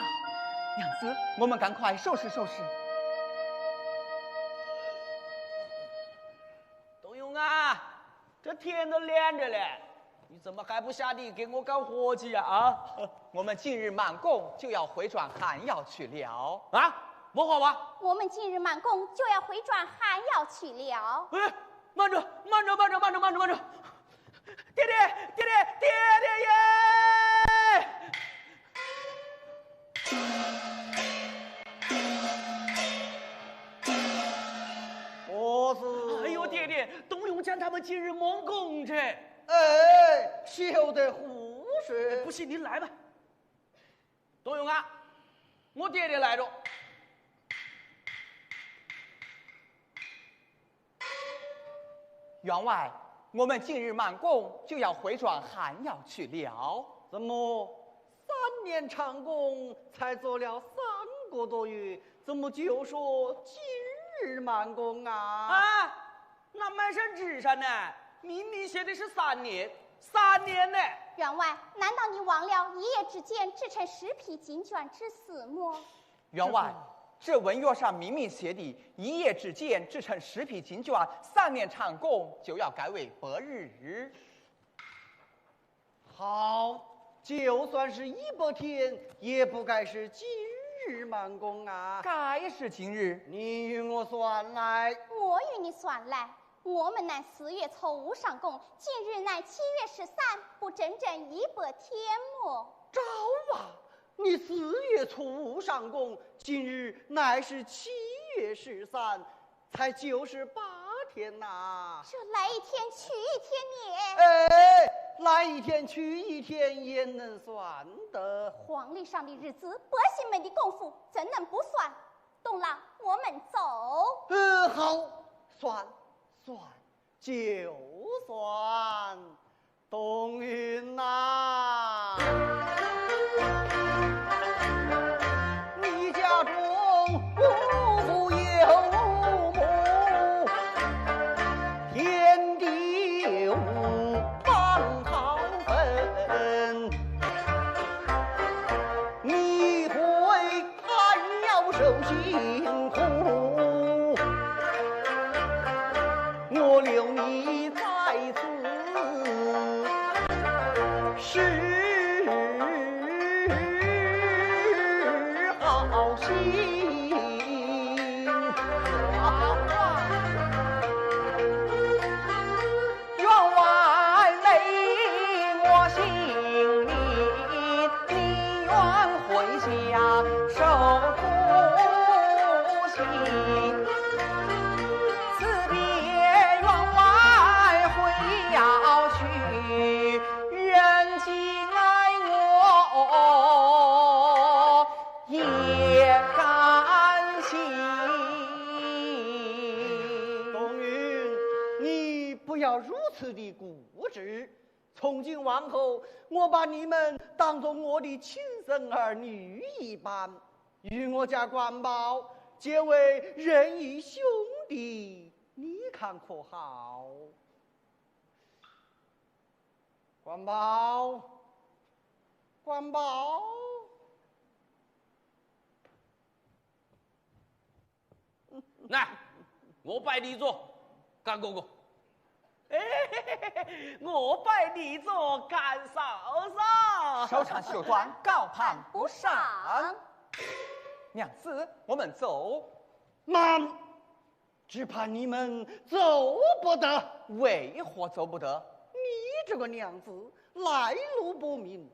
娘子，我们赶快收拾收拾。东勇啊，这天都亮着嘞，你怎么还不下地给我干活去呀？啊？我们今日满宫就要回转寒窑去了。啊？不好吧？我们今日满宫就要回转寒窑去了。哎，慢着，慢着，慢着，慢着，慢着，慢着！爹爹，爹爹，爹爹耶！何事？哎呦，爹爹，董永将他们今日满宫去。哎，休得胡说！不信你来吧。董永啊，我爹爹来着。员外，我们今日满宫就要回转寒窑去了。怎么，三年长工才做了三个多月，怎么就说今日满宫啊？啊，俺们是纸上呢，明明写的是三年，三年呢。员外，难道你忘了一夜之间制成十匹锦绢之事么？员外，这文约上明明写的，一夜之间制成十匹锦绢，三年长工就要改为百日。好，就算是一百天，也不该是今日满工啊。该是今日。你与我算来。我与你算来。我们乃四月初五上工，今日乃七月十三，不整整一百天么？赵啊，你四月初五上工，今日乃是七月十三，才九十八天呐。这来一天去一天呢？哎，来一天去一天也能算得。黄历上的日子，百姓们的功夫，怎能不算？东郎，我们走。呃，好，算，算，就算。东云呐，你家中无父有母，田地有方好分，你会 还要受辛苦，我留你在此是好心。员外，我心里 你愿回家受苦心，此别员外回窑去，人情爱我也甘心。董云，你不要如此的固执。 从今往后，我把你们当作我的亲生儿女一般，与我家管保结为仁义兄弟，你看可好？管保，管保。 来，我拜你做干哥哥。哎，我拜你做干嫂嫂。小产袖短，高攀不上。娘子，我们走。慢，只怕你们走不得。为何走不得？你这个娘子，来路不明，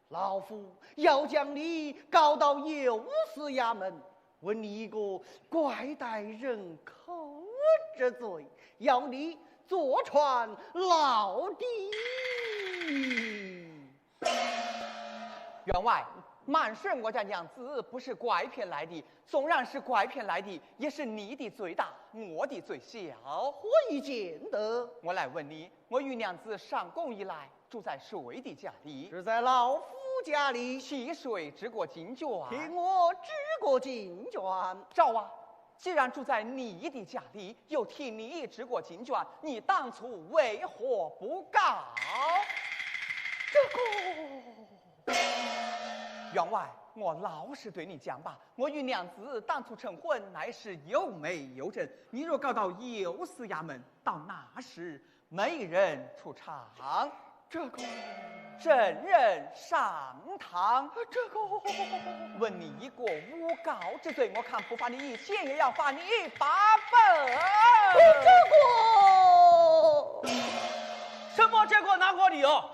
老夫要将你告到右司衙门，问你一个拐带人口之罪，要你坐穿牢底。员外，慢说，我家娘子不是拐骗来的，纵然是拐骗来的，也是你的罪大，我的罪小。何以见得？我来问你，我与娘子上宫以来， 住在谁的家里？住在老夫家里。替谁织过锦绢？替我织过锦绢。赵啊，既然住在你的家里，又替你织过锦绢，你当初为何不告？这个，员外，我老实对你讲吧，我与娘子当初成婚乃是有媒有证，你若告到右司衙门，到那时没人出场。这个，证人上堂。这个，问你一个诬告之罪，我看不罚你一千，也要罚你一百分。这个，什么这个那个的哦？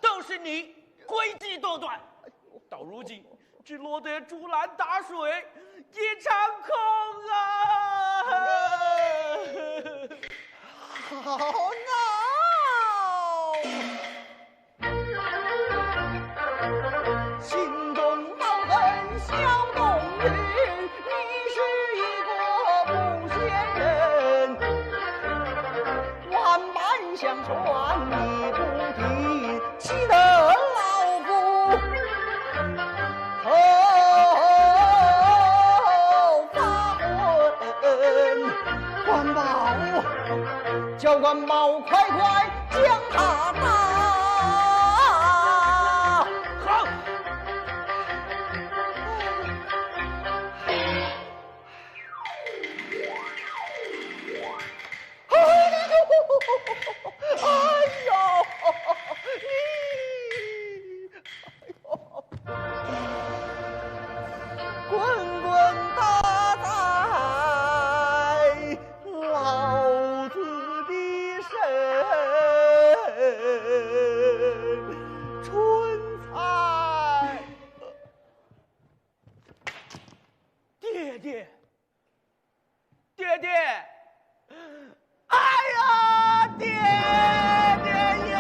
都是你诡计多端，到如今只落得竹篮打水一场空啊！好闹！心中恼恨小童女，你是一个不贤人，万般相劝你不听， 气得老夫头发昏。关宝，叫关宝快快将他打。好。哎呦，你，哎呦，滚滚打在老子的身。爹爹，爹爹，哎呀，爹爹耶！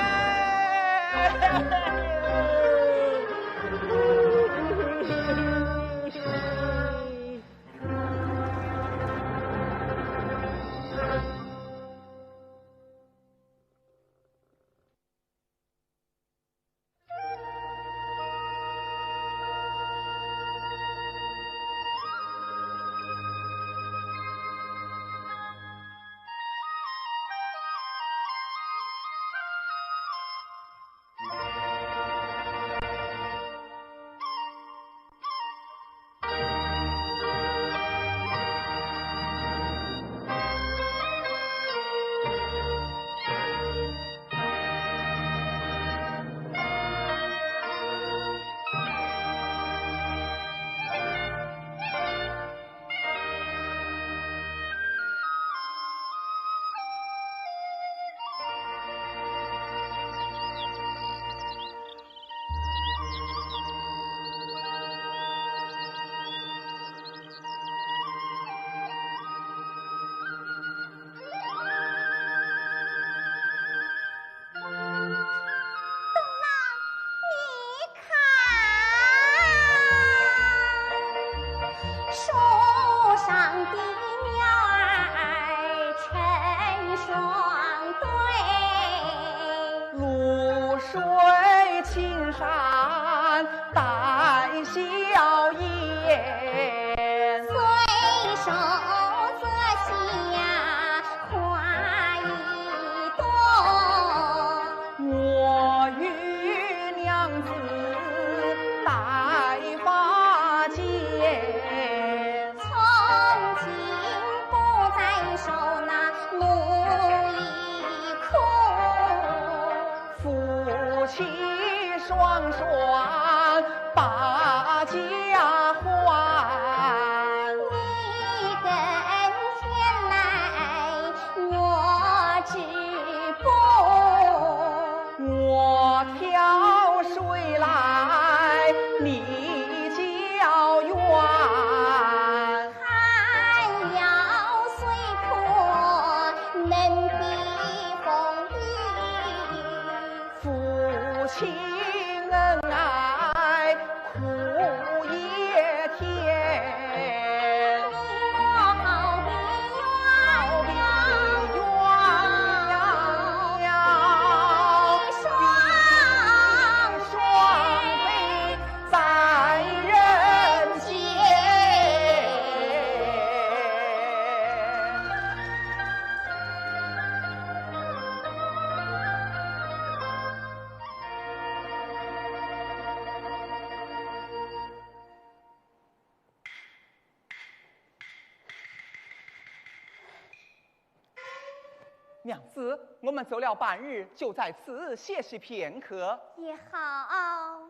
娘子，我们走了半日，就在此歇息片刻。也好。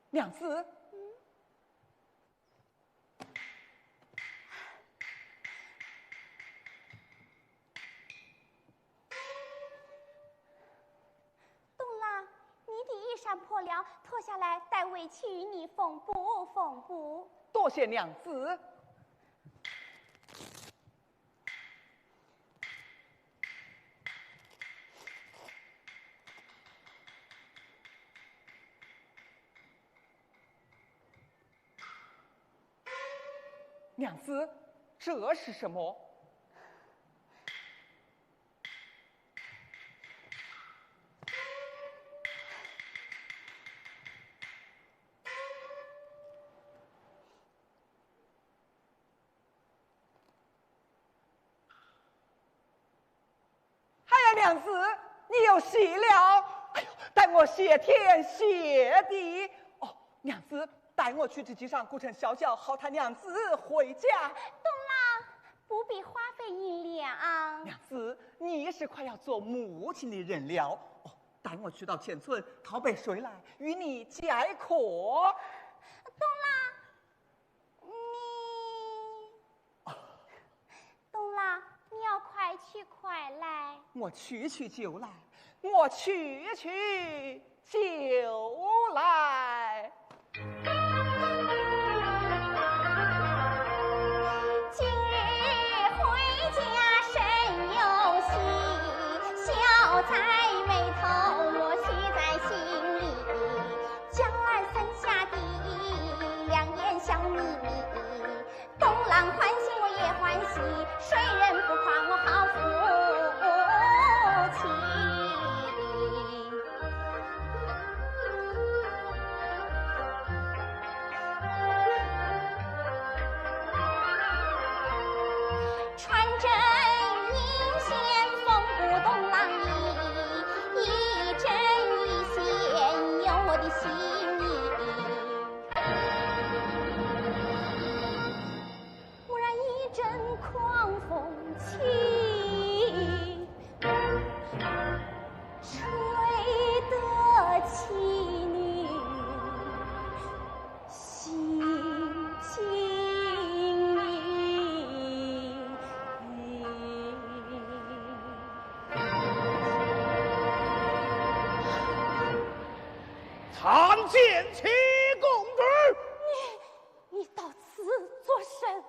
娘子，东郎，你的衣衫破了，脱下来待为妻与你缝补缝补。多谢娘子。 娘子，这是什么？ 哎呀，娘子，你又谢了。哎呦，待我谢天谢地。哦，娘子，待我去替机上雇乘小轿，好抬娘子回家。东郎，不必花费银两。娘子，你是快要做母亲的人了。哦，待我去到前村讨杯水来，与你解渴。东郎，你……东郎，你要快去快来。我去去就来，我去去就来。 忽然一阵狂风起，吹得妻女心惊。参见启公主。你，你到此作甚？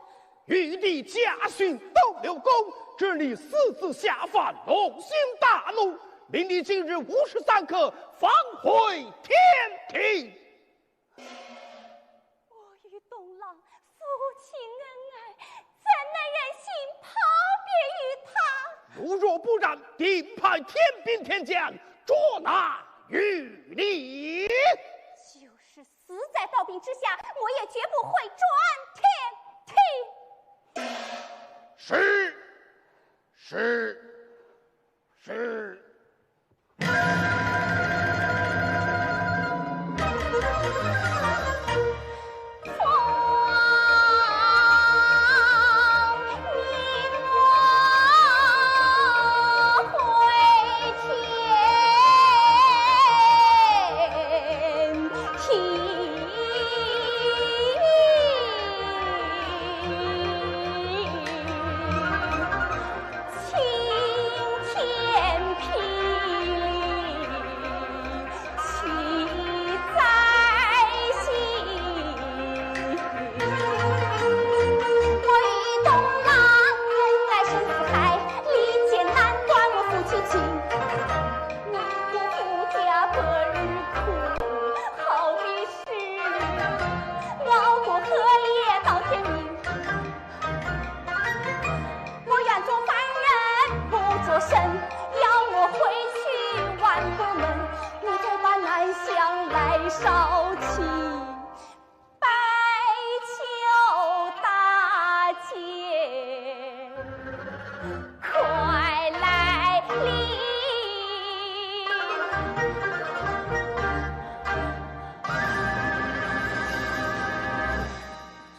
御弟家训斗六宫，知你私自下凡，龙心大怒，命你今日午时三刻放回天庭。我与东郎夫妻恩爱，怎能忍心抛别于他？如若不然，定派天兵天将捉拿于你。就是死在刀柄之下，我也绝不回转天庭。是，是，是。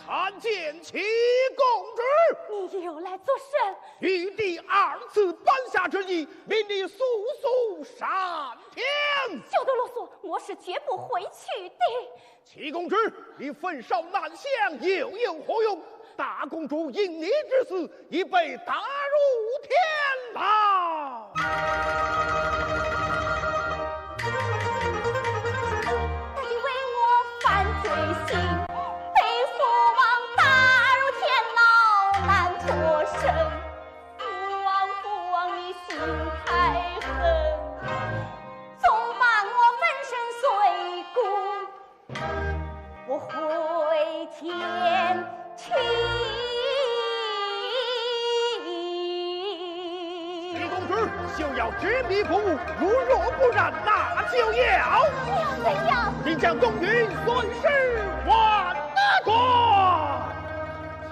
参见启公主。你又来作是。御弟二次搬下之意，命你速速上殿。休得啰嗦，我是绝不回去的。 七公主，你焚烧南乡，又有何用？大公主因你之死，已被打入天牢。他既为我犯罪行，被父王打入天牢，难脱身。父王，父王，你心太狠，纵把我粉身碎骨， 我回天去。七公主，休要执迷不悟，如若不然，那就要……你要怎样？你将东云碎尸万段！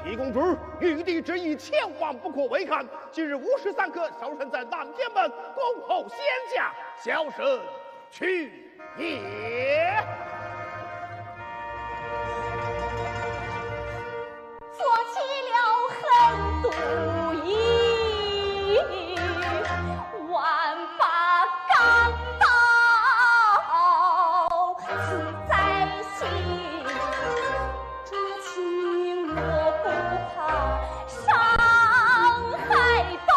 七公主，御弟之意，千万不可违抗。今日午时三刻，小生在南天门恭候仙驾，小生 去也。做起了狠毒意，万把钢刀刺在心。 如今我不怕，伤害东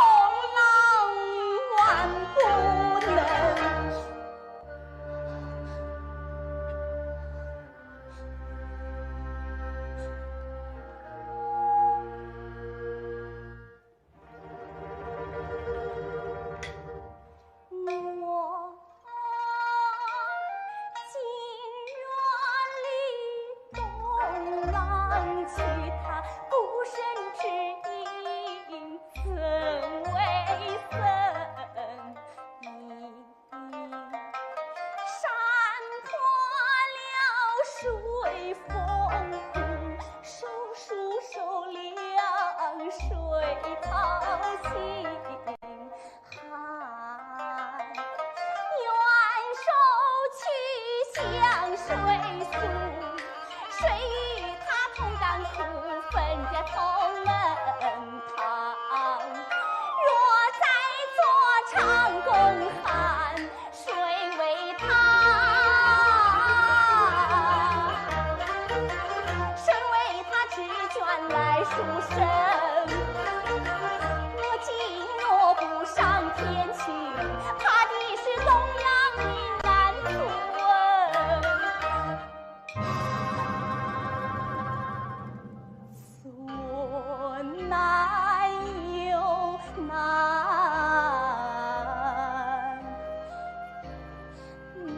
郎万不能。我 情愿与东郎去，他孤身只影怎为生？你山破了水丰谷，手收收粮水淘气。 寒，愿手取香水送，谁与他同甘苦，分家同闷汤。若再作长工寒，谁为他？谁为他 纸卷来赎身。我今若不上天去，怕的是东阳命难存。孙难又难。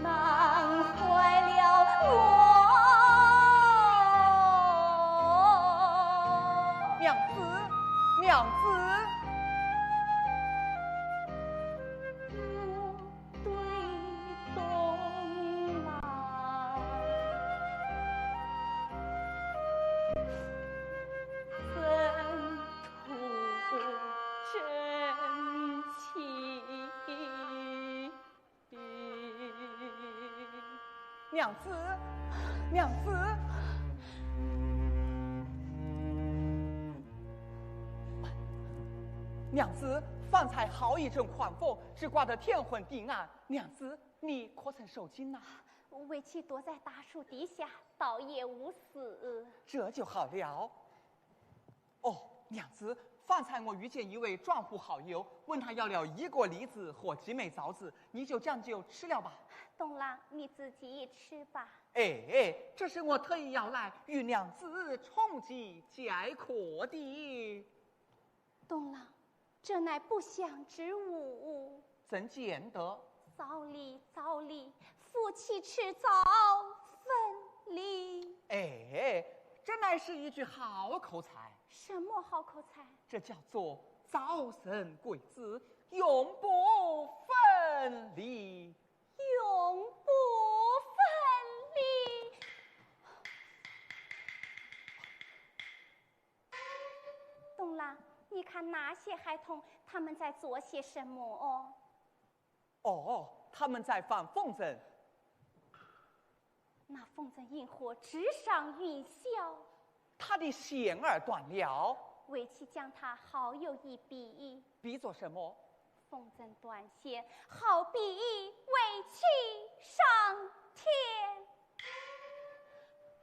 难坏了我。娘子，娘子。我对东郎怎吐真情？ 娘子，娘子。娘子，方才好一阵狂风，只刮得天昏地暗。娘子，你可曾受惊呐？未及躲在大树底下，倒也无死。这就好了。 哦，娘子，方才我遇见一位庄户好友，问他要了一个梨子和几枚枣子，你就将就吃了吧。东郎，你自己也吃吧。哎，这是我特意要来与娘子重祭斋客的。东郎，这乃不祥之物。 怎见得？早立，早立，夫妻吃早分离。哎，这乃是一句好口才。什么好口才？这叫做早生贵子，永不分离。永不分离。 东郎，你看那些孩童，他们在做些什么？哦，他们在放风筝。那风筝引火直上云霄。他的线儿断了。为妻将它好有一比。比作什么？风筝断线，好比为妻上天。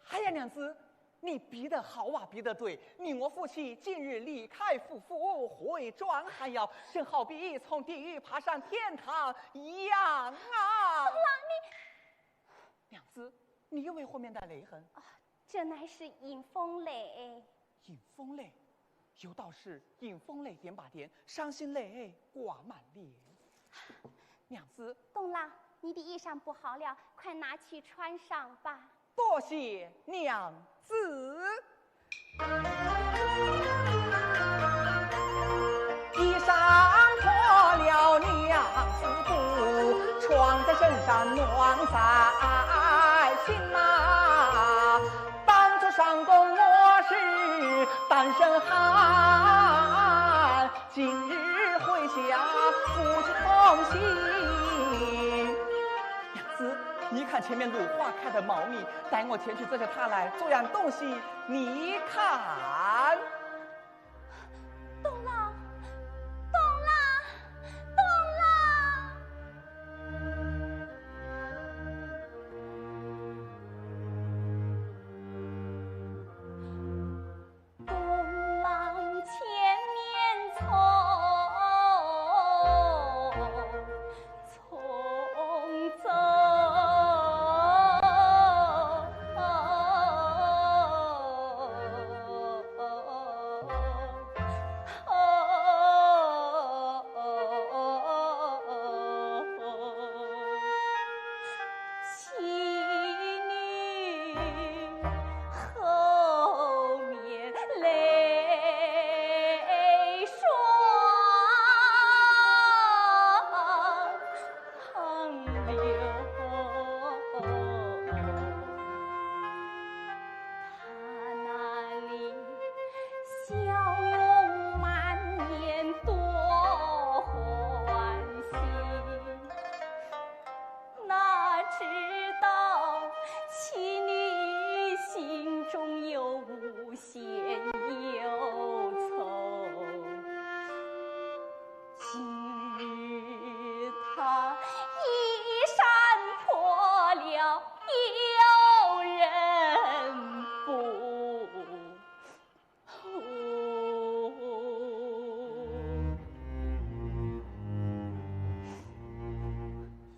哎呀，娘子，你比得好啊，比得对。你我夫妻今日离开府府，回转寒窑，正好比从地狱爬上天堂一样啊。娘子，你又为何面带泪痕？啊，这乃是迎风泪。迎风泪？有道是迎风泪点把点，伤心泪挂满脸。娘子。东郎，你的衣裳不好了，快拿去穿上吧。多谢娘子。 衣裳脱了娘子布，穿在身上暖在心呐。当初上宫我是单身汉，今日回家夫妻同行。娘子，你看前面露花开得茂密，待我前去折下它来，做样东西，你看。 东郎，东郎，东郎！东郎千年匆 匆匆。妻女后面泪双 横流。她那里笑容满面多欢喜，哪知道妻女心中有无限忧愁。 今日她衣衫破了，有人扶。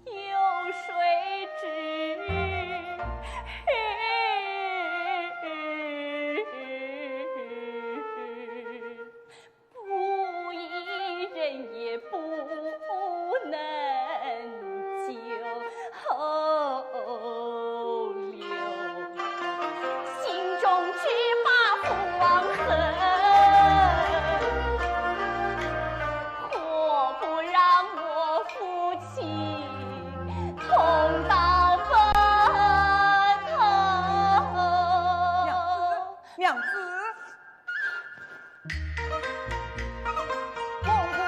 有谁知 不依人也不能救后流，心中只把父亡恨，何不让我夫妻同到坟头？娘子，娘子。 风归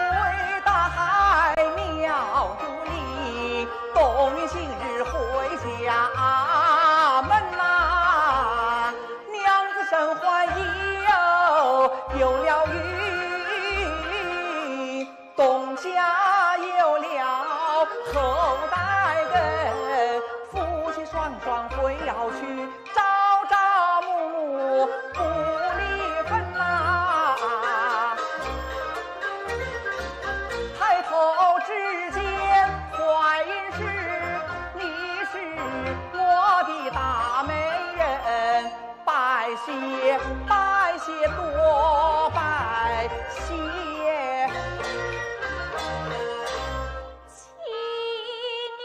大海庙肚里，东云今日回家门呐。娘子身怀已有，有了孕，东家有了后代根，夫妻双双回窑去， 朝朝暮暮不离分呐。抬头只见槐荫树，你是我的大媒人，拜谢，拜谢，多拜谢。 妻女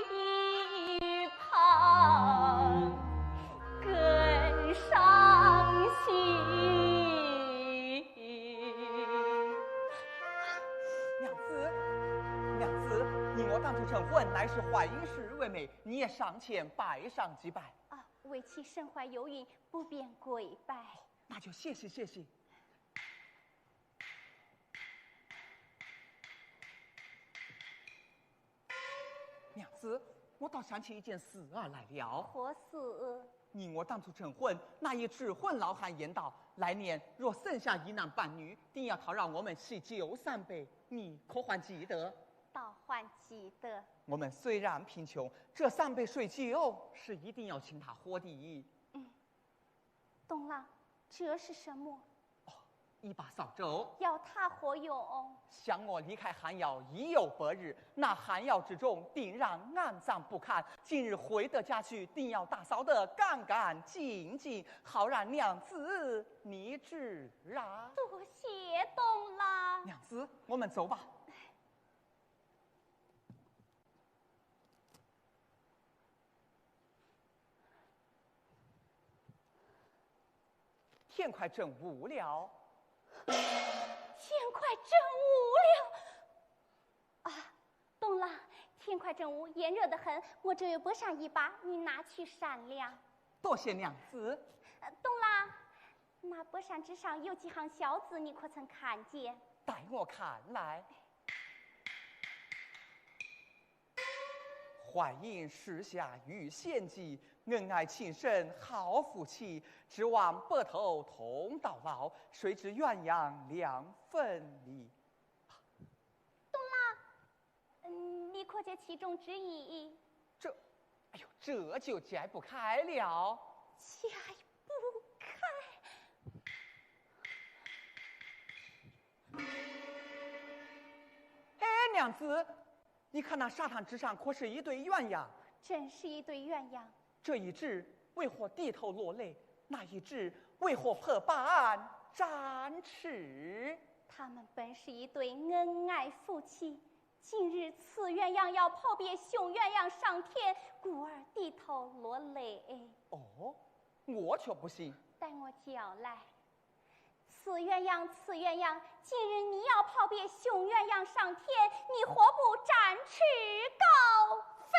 一旁更伤心。娘子，娘子，你我当初成婚，乃是槐荫树为媒，你也上前拜上几拜。啊，为妻身怀有孕，不便跪拜。那就谢谢，谢谢。 娘子，我倒想起一件事儿来了。何事？你我当初成婚，那一日昏老汉言道，来年若生下一男半女，定要讨让我们喜酒三杯，你可还记得？倒还记得。我们虽然贫穷，这三杯水酒是一定要请他喝的。东郎，这是什么？哦，一把扫帚。要它何用？想我离开寒窑已有百日，那寒窑之中定然暗藏不堪，今日回得家去，定要打扫得干干净净，好让娘子你知啊。多谢东郎。娘子，我们走吧。 天快正午了。天快正午了。啊，东郎，天快正午，炎热得很，我这有薄扇一把，你拿去扇凉。多谢娘子。呃，东郎，那薄扇之上有几行小字，你可曾看见？待我看来。 欢迎时下遇贤际，恩爱情深好夫妻，指望白头同到老，谁知鸳鸯两分离。东郎，嗯，你可解其中之意？这，哎呦，这就解不开了。解不开。哎，娘子， 你看那沙滩之上可是一对鸳鸯？正是一对鸳鸯。这一只为何低头落泪？那一只为何拍板展翅？他们本是一对恩爱夫妻，今日此鸳鸯要抛别雄鸳鸯上天，故而低头落泪。哦，我却不信。待我叫来。 此鸳鸯，此鸳鸯，今日你要抛别雄鸳鸯上天，你何不展翅高飞？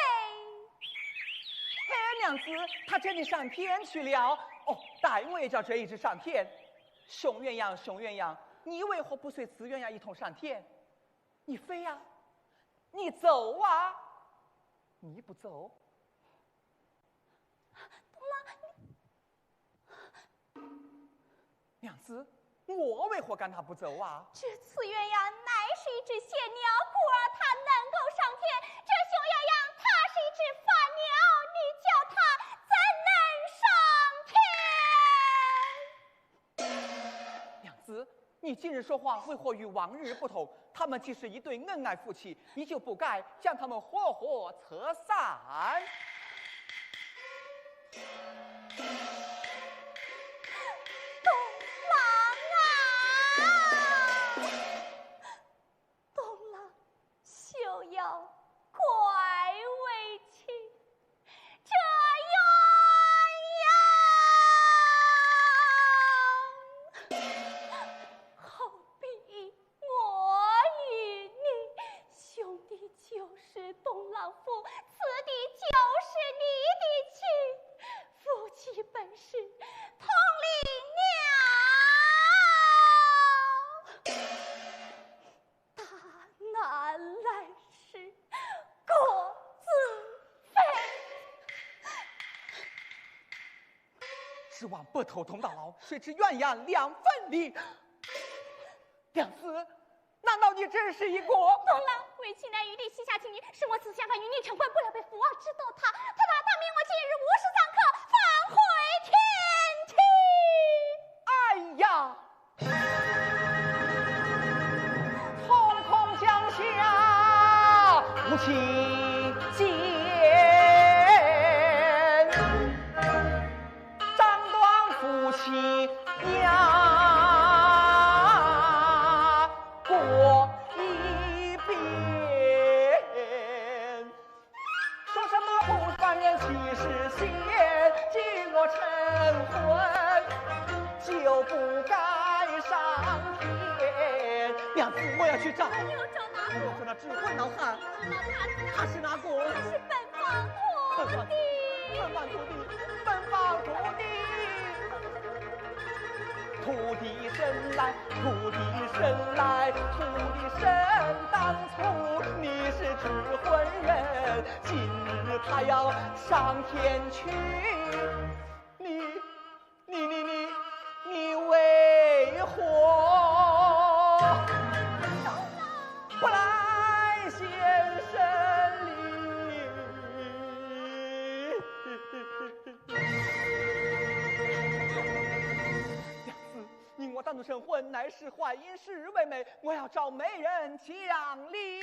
哎，娘子，他叫你上天去了。哦，待我也叫这一只上天。雄鸳鸯，雄鸳鸯，你为何不随此鸳鸯一同上天？你飞呀，你走啊，你不走。 娘子，我为何赶他不走啊？这次鸳鸯乃是一只仙鸟，故而它能够上天。这雄鸳鸯，它是一只凡鸟，你叫它怎能上天？娘子，你今日说话为何与往日不同？他们既是一对恩爱夫妻，你就不该将他们活活拆散。东郎啊，东郎，休要怪为情。 这鸳鸯，好比我与你，雄的就是东郎夫，雌的就是你的妻，夫妻本是同林鸟。 大难来时各自飞。指望白头同到老，谁知鸳鸯两分离。娘子，难道你真是一个……东郎，为情难与你膝下情谊，使我此相逢与你成婚，不料被父王知道他，他他他命我今日午时三刻返回天庭。哎呀！ 空空降下无期见，斩断夫妻呀，过一遍。 说什么不凡人岂是仙，既若成婚，就不该上天。娘子，我要去找。你要找哪个？我要找那只昏老汉。那他是哪个？他是哪个？他是本房徒弟。本房徒弟，本房徒弟。徒弟伸来，徒弟伸来，徒弟伸当初，你是指婚人，今日他要上天去，你，你，你，你，你为何不来见生理？ 娘子，你我当初成婚，乃是槐荫树为媒，我要找媒人讲理。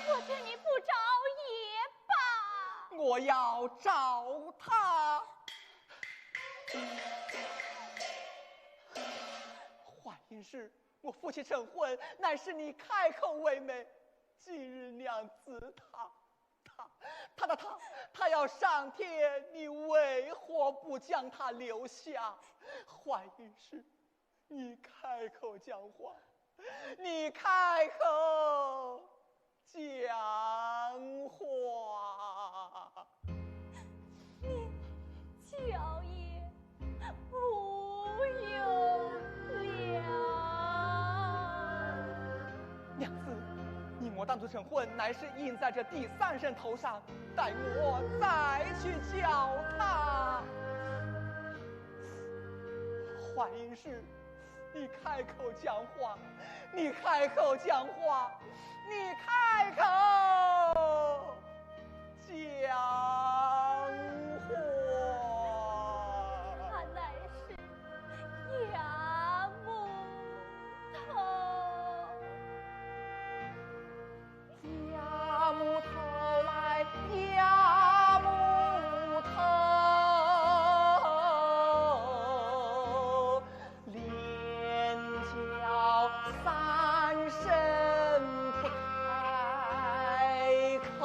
我劝你不找也罢。我要找他。槐荫树，我夫妻成婚，乃是你开口为媒，今日娘子她 他，他，他，他，他要上天，你为何不将他留下？槐荫树，你开口讲话，你开口讲话。你叫也 无用了。娘子，你我当初成婚，乃是印在这第三人头上，待我再去叫他。槐荫树，你开口讲话，你开口讲话，你开口 讲话。他乃是杨木头。杨木头来，杨木头。 连叫三声不开口。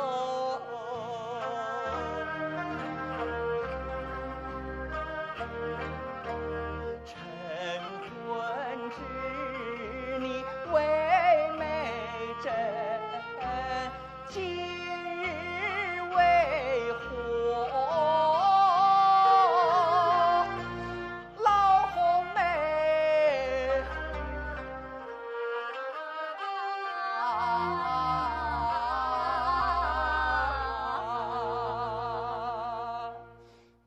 成婚之日为媒证， 今日为何老红梅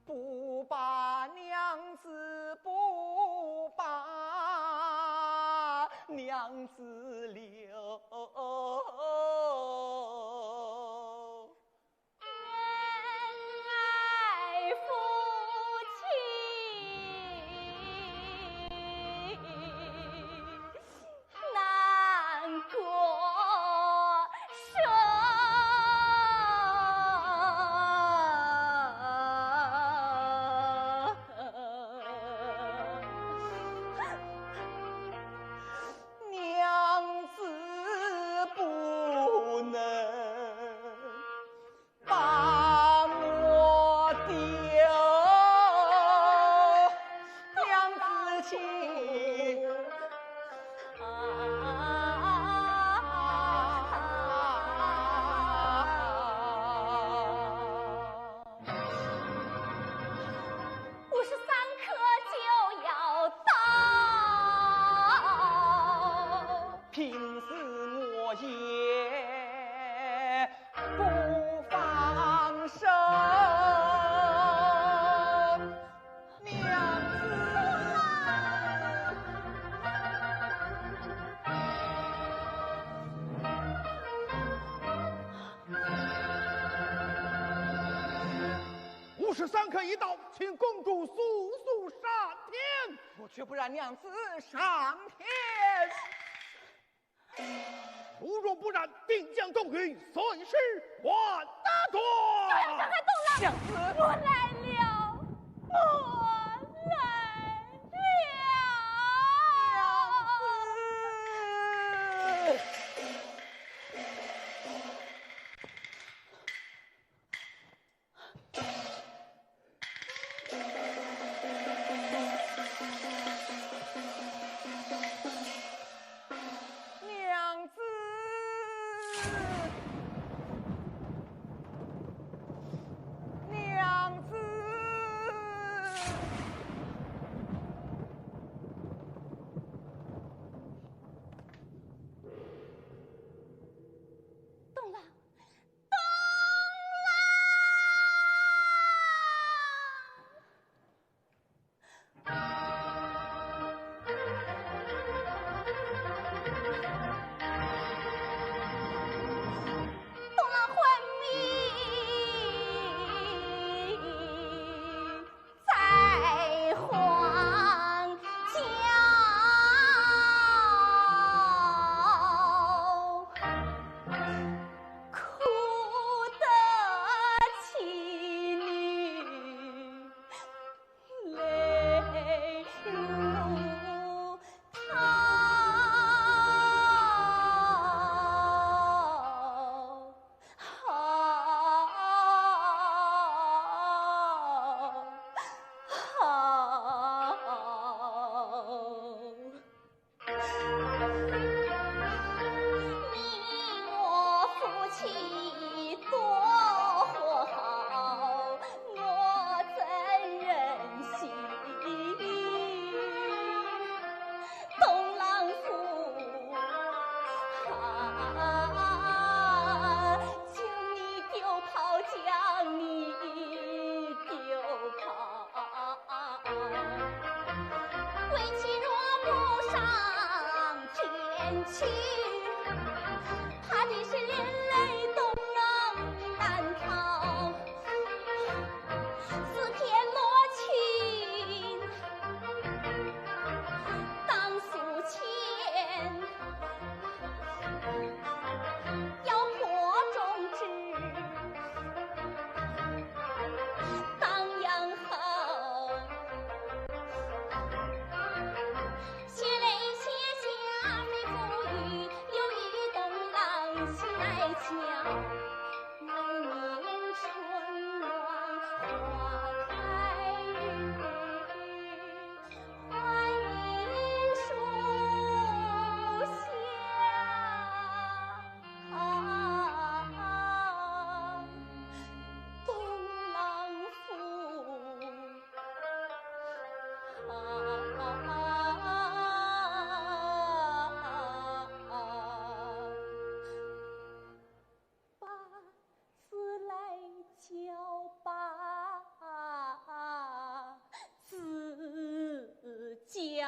不把娘子，不把娘子留？ 恩爱夫妻难割舍。 娘子不能把我丢，娘子请。 午时三刻就要到。拼死我也不放手。 娘子。午时三刻已到，请公主速速上天。我绝不让娘子上天。 如若不然，定将东云碎尸万段。不要伤害东郎。娘子。我来了，我来了。娘子。 娘子，娘子。去，怕的是连累东郎难逃。四天落尽当宿迁，要破中之，当阳后。 写泪写下你不语，又与东郎西来桥。来年春暖花开日，槐树下。 东郎夫，啊，把字来交吧。 自家。